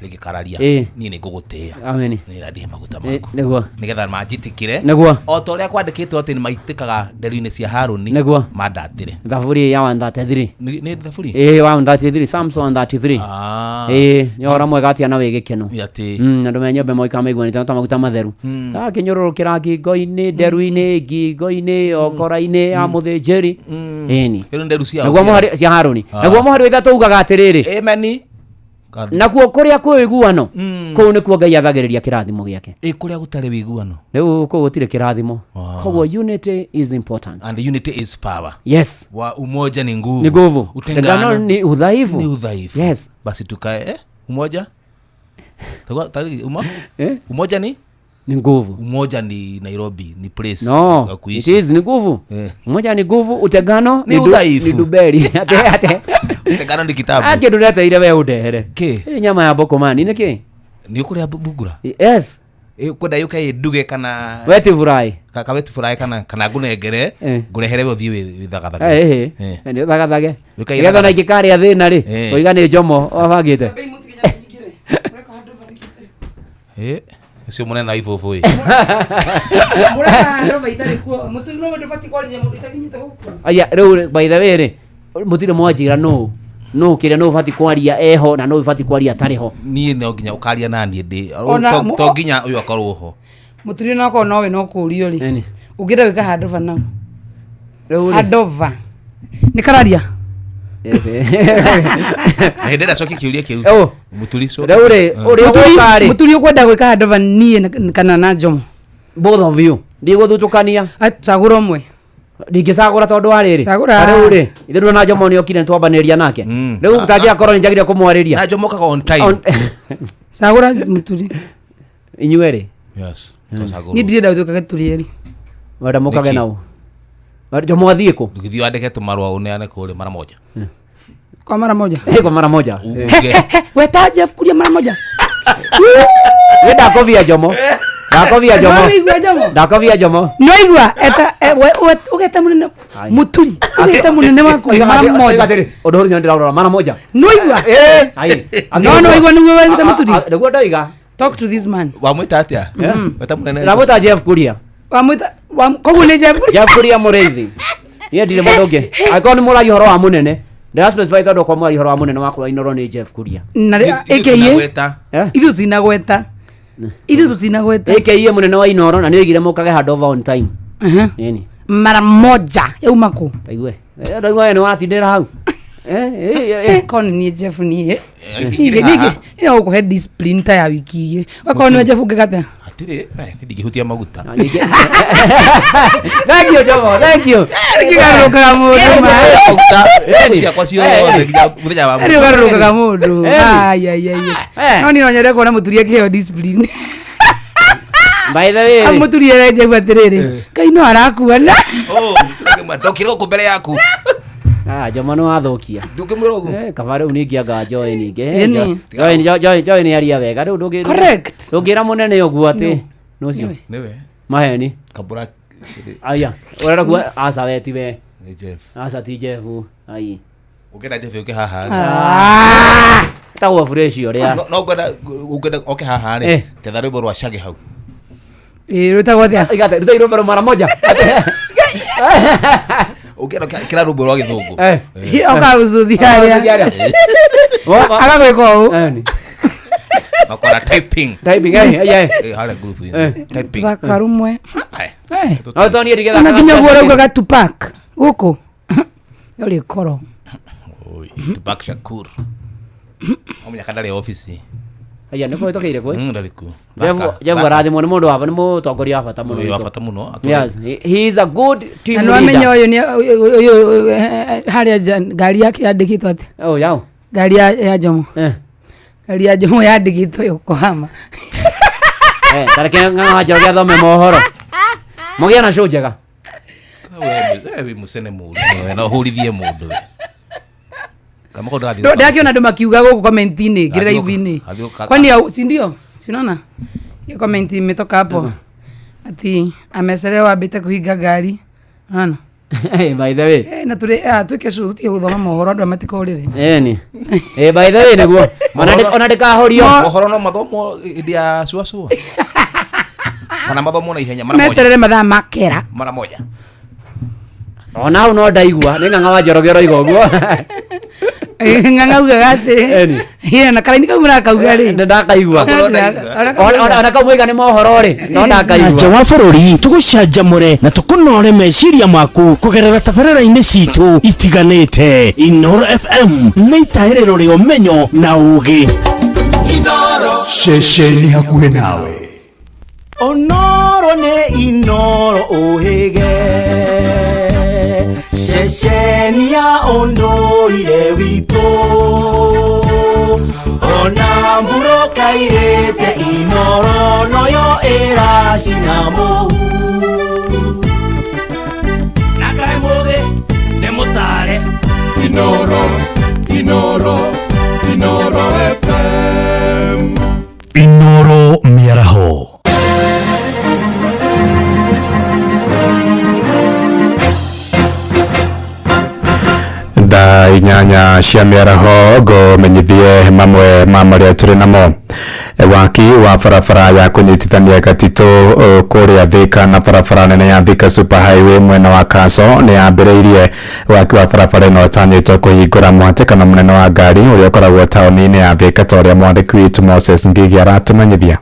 Rĩngĩkararia. Ĩĩ. Niĩ nĩ ngũgũtĩa. Amen. Nĩ ndihe maguta maku. Nĩguo. Nĩgetha manjĩtĩkĩre. Nĩguo. O ta ũrĩa kwandĩkĩtwo atĩ nĩmaitĩkaga nderu-inĩ cia Harũni. Nĩguo. Mandatĩre. Thaburi ya 133. Nĩ thaburi? Ĩĩ 133 Psalms 133. Ah. Ĩĩ nĩ ũhoro mwega atĩa na wĩ gĩkeno. Atĩ. Andũ me nyũmba moika maiguanĩte ta maguta matheru. Akĩnyũrũrũkĩra ngingo-inĩ, nderu-inĩ, ngingo-inĩ, okora-inĩ ya mũthĩnjĩri. Ĩni. Ĩno nderu cia Naguo mũhari cia Harũni. Naguo mũhari wa ithatũ ugaga atĩrĩrĩ. Amen. Nakuo kũrĩa kwĩ ũiguano kũu nĩkuo Ngai athagĩrĩria kĩrathimo gĩake. Ĩ kũrĩa gũtarĩ ũiguano. Rĩu kũu gũtirĩ kĩrathimo. Koguo unity is important. And unity is power. Yes. Wa umoja ni nguvu. Ni nguvu. Utengano Utengano ni udhaifu. Ni udhaifu. Yes. Basi tukae umoja. Umoja ni? Ni nguvu. Umoja ni Nairobi, ni place. No, it is ni nguvu. Umoja ni nguvu, utengano ni udhaifu. Ni duberi. Ate. Utengano ni kitabu. Ake ndurete we undehere. Ki? Nyama ya bokomani ni ki? Ni ukuria bugura? Yes. Kwenda yuke nduge kana weti furai. Ka weti furai kana ngunengere, ngurehere we uthie withagathaga. Ni thagathage. Nĩgetha ona ingĩkarĩa thĩna rĩ, koiga nĩ Njomo wabangĩte. Ũcio mũnene wa ibũbũ ĩ. Mũreka handũ va itarĩ kuo. Mũturi no ndũbatiĩ kwarĩria mũndũ itakinyĩte gũkua. Aya, rĩu by the way rĩ, mũtirĩ mwanjĩra nũ nũ kĩrĩa nũ ũbatiĩ kwaria eho na nũ ũbatiĩ kwaria atarĩ ho. Niĩ no nginya ũkaria na niĩ ndĩ to nginya ũyũ akorwo ho. Mũturi no akorwo nowe no kũũrio rĩ. Ũngĩenda gwĩka handũ va nau. Handũ va. Nĩ kararia. Hĩndĩ ĩrĩa cokia kĩũria kĩu. Mũturi cokia. Rĩu rĩ, ũrĩa ũgũka rĩ. Mũturi ũkwenda gwĩka handũ va niĩ kana na Njomo. Both of you. Ndigũthutũkania. Cagũra ũmwe. Ndingĩcagũra tondũ wa rĩrĩ. Rĩu rĩ, ithuĩ na Njomo nĩ okire nĩtwambanĩria nake. Rĩu tangĩakorwo nĩ njagĩrĩire kũmwarĩria. Na Njomo okaga on time. Cagũra mũturi. Inyuĩ rĩ? Yes. Tũcagũrwo. Niĩ ndirenda tũkage tũrĩ erĩ. Wenda mũkage nao. Njomo athiĩ kũ? Ndũgĩthiĩ wandĩke tũmarũa ũneane kũrĩ mara moja. Kwa mara moja. Kwa mara moja. Weta Jeff Kuria mara moja. Nĩ ndakovia Njomo. Ndakovia Njomo. Ndakovia Njomo. Nĩwaigua eta ũgeta mũnene mũturi. Ũgeta mũnene waku mara moja. Ũndũ ũrĩa ndĩraũrora mara moja. Nĩwaigua? No nĩwaigua nĩguo wegĩte mũturi. Nĩguo ndoiga. Talk to this man. Wamwĩta atĩa? Weta mũnene. Ndamwĩta Jeff Kuria. Wamwĩta koguo nĩ Jeff Kuria. Jeff Kuria Mũrĩithi. Niĩ ndirĩ mũndũ ũngĩ. Angĩkorwo nĩ mũraria ũhoro wa mũnene. Ndĩra specify tondũ kwa mũraria ũhoro wa mũnene wakwa Inooro nĩ Jeff Kuria. Na AKA ithuĩ tũtinagweta. Ithuĩ tũtinagweta. AKA mũnene wa Inooro na nĩoigire mũkage handover on time. Nini? Mara moja yauma kũ? Taigue. Ndaigua nĩ watindĩra hau. Korwo nĩ niĩ Jeff niĩ. Niĩ no gũkũhe discipline ta ya wiki igĩrĩ. Wakorwo nĩwe Jeff ũngĩka atĩa? Hatirĩ, ndingĩhutia maguta. Thank you Jomo, thank you. Rĩgarũrũkaga mũndũ ma. Ciakwa ciothe nginya mũthenya wa Rĩgarũrũkaga mũndũ. Ai ai ai. No niĩ no nyende kuona mũturi akĩheo discipline. By the way, mũturi ere Jeff atĩrĩrĩ, Ngai no arakuona. Oh, ndokire gũkũ mbere yaku. Jomo nĩ wathũkia. Ndũngĩmwĩra ũguo. Kaba rĩu ningĩanga Joy ningĩ. Joy Joy nĩ aria wega rĩu ndũngĩ. Correct. Ndũngĩra mũnene ũguo atĩ nũcio. Nĩwe. Maheni. Kabura. Aya, ũrenda kuga aca we ti we. Nĩ Jeff. Aca ti Jeff. Ai. Ũngĩenda Jeff ũke haha. Tagwo fresh ũrĩa. No ngwenda oke haha rĩ. Tetha rwĩmbo rwa Shaggy hau. Rwĩtagwo atĩa? Igate, ruta rwĩmbo mara moja. Ũngĩenda kĩra rwĩmbo rwa gĩthũngũ. Ũkaũcuthia harĩa. Agagwĩka ũũ. Makora typing. Typing eh. Harĩa group-inĩ. Typing. Thaka rũmwe. No to niĩ ndigĩthaka. Ona nginya ũguo ũraugaga Tupac gũkũ. Ũrĩ koro. Oi, Tupac Shakur. Omenya ndarĩ ofici. Aya nĩ kũhĩtũkĩire kwĩ? Ndarĩ kuo. Jeff arathimwo nĩ mũndũ wa nĩ mũtongoria wa bata mũno. Wa bata mũno. Yes, he is a good team leader. Na nĩwamenya ũyũ nĩ ũyũ harĩa ngari yake yandĩkĩtwo atĩa? Oh, yao. Ngari ya Jomo. Ngari ya Jomo yandĩkĩtwo Yokohama. Tareke ng'ang'a Njoroge athome mohoro. Mũgĩe na show njega. We wĩ mũcene mũru. No ũhũrithie mũndũ. Kamoko ndĩrathiĩ Ndo ndakiona andũ makiuga gũkũ comment-inĩ ngĩrĩra Gathiĩ ivi-inĩ. gathiĩ Kwani si ndio? Si unaona? Hiyo comment imetoka hapo. Ati amecerewa ambĩte kũhinga ngari. Unaona? By the way. Eh, na tũrĩ twĩke cũrũ tũtige gũthoma mohoro andũ matikorĩre. Eni. Eh, by the way nĩguo. Ona ndĩkahorio. Mohoro no mathomwo hĩndĩ ya cuacua kana mathomwo na ihenya mara moja. Meterere mathaa makera. Mara moja. Ona hau no ndaigua nĩ ng'ang'a wa Njoroge ũroiga ũguo. Ng'ang'a ugaga atĩ. Ĩ, na karaini kau mũrakauga rĩ. Nĩ ndakaigua. Ona kau mwaiga nĩ mohoro rĩ, no ndakaigua. Nja wa bũrũri tũgũcanjamũre na tũkũnore meciria maku kũgerera tabarĩra-inĩ citũ itiganĩte. Inooro FM nĩ itahĩrĩro rĩa ũmenyo na ũũgĩ. Ceceni hakuhĩ nawe. Onoro nĩ Inooro ũhĩge ceceni ya ũndũire witũ ona mbura kairĩte Inooro noyo ĩracina mũhu na kaĩ mũthĩ nĩ mũtare. Inooro, Inooro, Inooro FM. Inooro mĩaraho. Thaa 8 cia mĩaraho ngũmenyithie mamwe ma marĩa tũrĩ namo. Waki wa barabara ya kũnyitithania Gatitũ kũrĩa Thika na barabara nene ya Thika Super Highway mwena wa Kaso nĩ yambĩrĩirie. Waki wa barabara ĩno ũtanyĩtwo kũhingũra mũhatĩkano mũnene wa ngari ũrĩa ũkoragwo taũni-inĩ ya Thika ta ũrĩa mwandĩki witũ Moses Ngigi aratũmenyithia.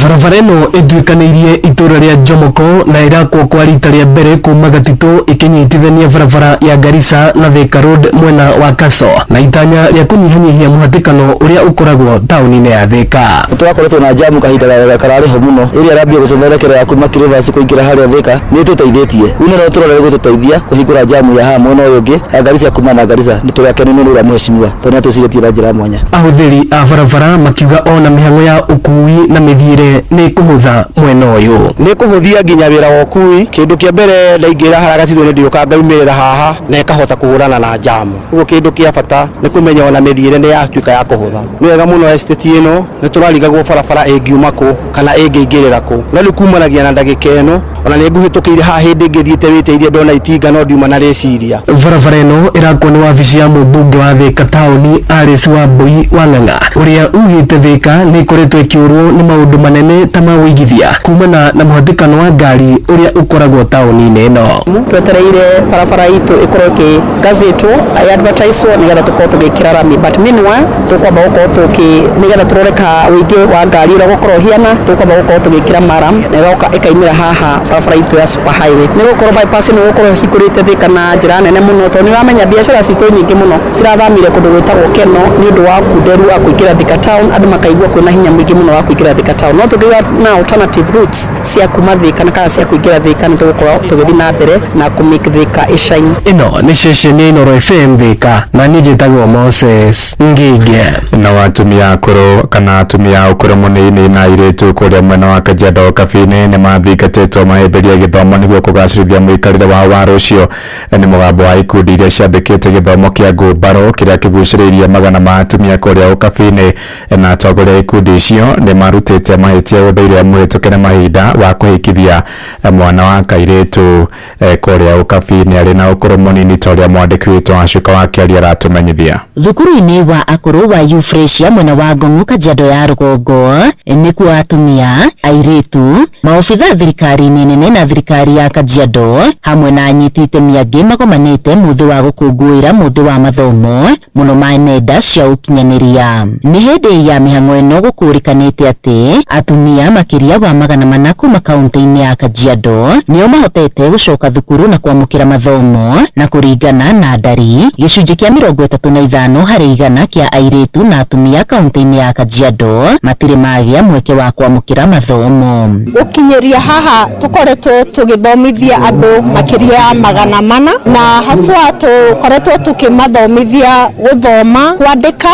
Barabara ĩno ĩtuĩkanĩirie itũra rĩa Jomoko na ĩrakwo kwa rita rĩa mbere kuma Gatitũ ĩkĩnyitithania barabara ya Garissa na Thika Road mwena wa Kaso na itanya rĩa kũnyihanyihia mũhatĩkano ũrĩa ũkoragwo taũni-inĩ ya Thika. Tũrakoretwo na jamu kahinda kararĩ ho mũno ĩrĩa ĩrambia gũtũthondekera ya kuma Kirivasi kũingĩra harĩa Thika nĩ ĩtũteithĩtie. Rĩu no tũrora nĩ gũtũteithia kũhingũra jamu ya haha mwena ũyũ ũngĩ ya Garissa kuma na Garissa. Nĩ tũrĩ akenu nĩ ũrĩa mheshimiwa tondũ nĩ atwĩcirĩtie na njĩra ya mwanya. Ahũthĩri a barabara makiuga ona mĩhang'o ya ũkui na mĩthiĩre nĩ kũhũtha mwena ũyũ. Nĩ kũhũthia nginya wĩra wa ũkui. Kĩndũ kĩa mbere ndaingĩra harĩa Gatitũ nĩ ndĩũka ngaumĩrĩra haha na ĩkahota kũhũrana na jamu. Ũguo kĩndũ kĩa bata nĩ kũmenya ona mĩthiĩre nĩ yatuĩka ya kũhũtha. Nĩ wega mũno estate ĩno nĩ tũrarigagwo barabara ĩngiuma kũ kana ĩngĩingĩrĩra kũ, no rĩu kumanagia na ndagĩka ĩno ona nĩ ngũhĩtũkĩire haha hĩndĩ ĩngĩ thiĩte wĩteithie ndona itinga no ndiuma na rĩciria. Barabara ĩno ĩrakwo nĩ wabici ya mũmbunge wa Thika taũni Alice Wambui wa Ng'ang'a ũrĩa ugĩte Thika nĩ ĩkoretwo ĩkĩũrwo nĩ maũndũ manene ta ma ũigithia kumana na mũhatĩkano wa ngari ũrĩa ũkoragwo taũni-inĩ ĩno. Twetereire barabara itũ ĩkorwo ĩkĩgazetwo advertiswo nĩgetha tũkorwo tũgĩkĩra rami, but meanwhile tũkwamba gũkorwo tũkĩ nĩgetha tũrore ka ũingĩ wa ngari ũrĩa gũkorwo ũhiana, tũkwamba gũkorwo tũgĩkĩra maram na ĩgoka ĩkaimĩra haha barabara itũ ya super highway. Nĩ gũkorwo bypass nĩ gũkorwo ĩhingũrĩte Thika na njĩra nene mũno tondũ nĩ ũramenya biacara citũ nyingĩ mũno cirathamire kũndũ gwĩtagwo Keno nĩ ũndũ wa kunderu wa kũingĩra Thika town, andũ makaigua kwĩna hinya mũingĩ mũno wa kũingĩra Thika town. No tũngĩgĩa na alternative routes cia kuma Thika na kana cia kũingĩra Thika nĩ tũgũkorwo tũgĩthiĩ na mbere na kũ make Thika ĩshine. Ĩno nĩ ceceni ya Inooro FM Thika na niĩ njĩtagwo Moses Ngige. Na atumia akũrũ kana atumia a ũkũrũ mũnini na airĩtu kũrĩa mwena wa Kajiado Kabini nĩ mathingatĩtwo mahĩmbĩrie gĩthomo nĩguo kũgacĩrithia mũikarĩre wao wa rũciũ. Nĩ mũgambo wa ikundi iria ciambĩkĩte gĩthomo kĩa ngũmbarũ kĩrĩa kĩgucĩrĩirie magana ma atumia kũrĩa Ũkabini, na atongoria a ikundi icio nĩ marutĩte mahĩtia ũndũire mũhĩtũke nĩ mahinda wa kũhikithia mwana wa kairĩtu kũrĩa Ũkabini arĩ na ũkũrũ mũnini ta ũrĩa mwandĩki witũ Wacuka wa Kĩaria aratũmenyithia. Thukuru-inĩ wa akũrũ wa Euphrasia mwena wa Ngong'u Kajiado ya rũgongo nĩkuo atumia airĩtu maobitha thirikari-inĩ nene na thirikari ya Kajiado hamwe na anyiti itemi angĩ magomanĩte mũthĩ wa gũkũngũĩra mũthĩ wa mathomo mũno ma nenda cia ũkinyanĩria. Nĩ hĩndĩ ya mĩhang'o ĩno gũkũrĩkanĩte atĩ atumia makĩria wa 400 kuma kaunti-inĩ ya Kajiado nĩo mahotete gũcoka thukuru na kwamũkĩra mathomo, na kũringana na ndari gĩcunjĩ kĩa 35 harĩ igana kĩa airĩtu na atumia kaunti-inĩ ya Kajiado matirĩ magĩa mweke wa kwamũkĩra mathomo. Gũkinyĩria haha tũkoretwo tũgĩthomithia andũ makĩria ya 400 na haswa tũkoretwo tũkĩmathomithia gũthoma, kwandĩka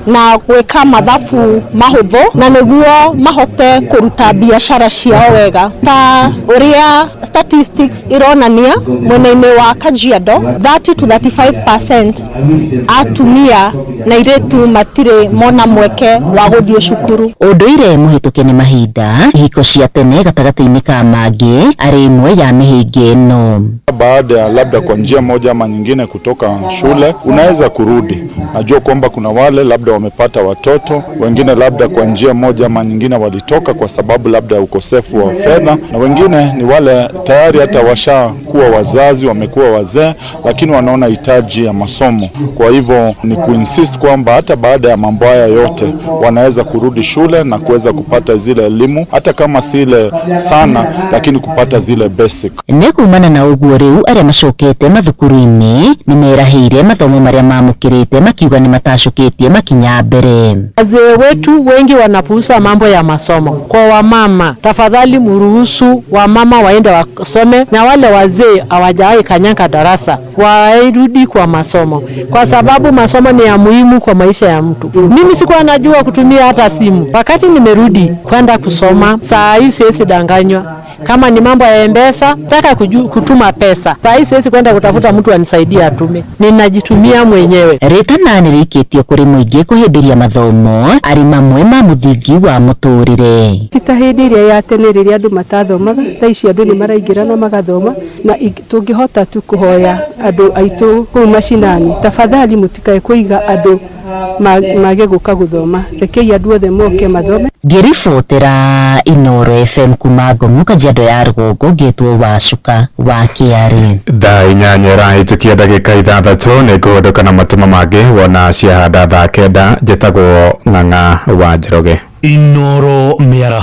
na gwĩka mathabu mahũthũ na nĩguo mahote kũruta biacara ciao wega. Ta ũrĩa statistics ironania mwena-inĩ wa Kajiado 30 to 35% atumia na airĩtu matirĩ mona mweke wa gũthiĩ cukuru. Ũndũire mũhĩtũke nĩ mahinda, ihiko cia tene gatagatĩ-inĩ ka mangĩ arĩ ĩmwe ya mĩhĩnga ĩno. Baada ya labda kwa njia moja ama nyingine kutoka shule unaweza kurudi. Najua kwamba kuna wale labda wamepata watoto, wengine labda kwa njia moja ama nyingine walitoka kwa sababu labda ya ukosefu wa fedha, na wengine ni wale tayari hata washakuwa wazazi, wamekuwa wazee, lakini wanaona hitaji ya masomo. Kwa hivyo ni kuinsist kwamba hata baada ya mambo haya yote wanaweza kurudi shule na kuweza kupata zile elimu, hata kama si ile sana, lakini kupata zile basic. Nĩ kumana na ũguo rĩu arĩa macokete mathukuru-inĩ nĩ merahĩire mathomo marĩa mamũkĩrĩte makiuga nĩ matacũkĩtie makinya mbere. Wazee wetu wengi wanapuuza mambo ya masomo. Kwa wamama, tafadhali muruhusu wamama waende wasome, na wale wazee hawajawahi kanyanga darasa warudi kwa masomo, kwa sababu masomo ni ya muhimu kwa maisha ya mtu. Mimi sikuwa najua kutumia hata simu. Wakati nimerudi kwenda kusoma, saa hii siwezi danganywa. Kama ni mambo ya M-Pesa, nataka kutuma pesa. Saa hii siwezi kwenda kutafuta mtu anisaidie atume. Ninajitumia mwenyewe. Ritana nĩrĩkĩtio kũrĩ mũingĩ kũhĩmbĩria mathomo arĩ mamwe ma mũthingi wa mũtũrĩre. Ti ta hĩndĩ ĩrĩa ya tene rĩrĩa andũ matathomaga, thaa ici andũ nĩ maraingĩra na magathoma, na tũngĩhota tu kũhoya andũ aitũ kũu macinani, tafadhali mũtikae kũiga andũ mage gũka gũthoma, rekei andũ othe moke mathome. Ngĩribotera Inooro FM kuma Ngong'u Kajiado ya rũgongo ngĩtwo Wacuka wa Kĩarĩ. Thaa 8 ĩrahĩtũkia ndagĩka 6 nĩ ngũhũndũka na matuma mangĩ wona ciahanda thaa 9. Njĩtagwo Ng'ang'a wa Njoroge. Inooro mĩaraho.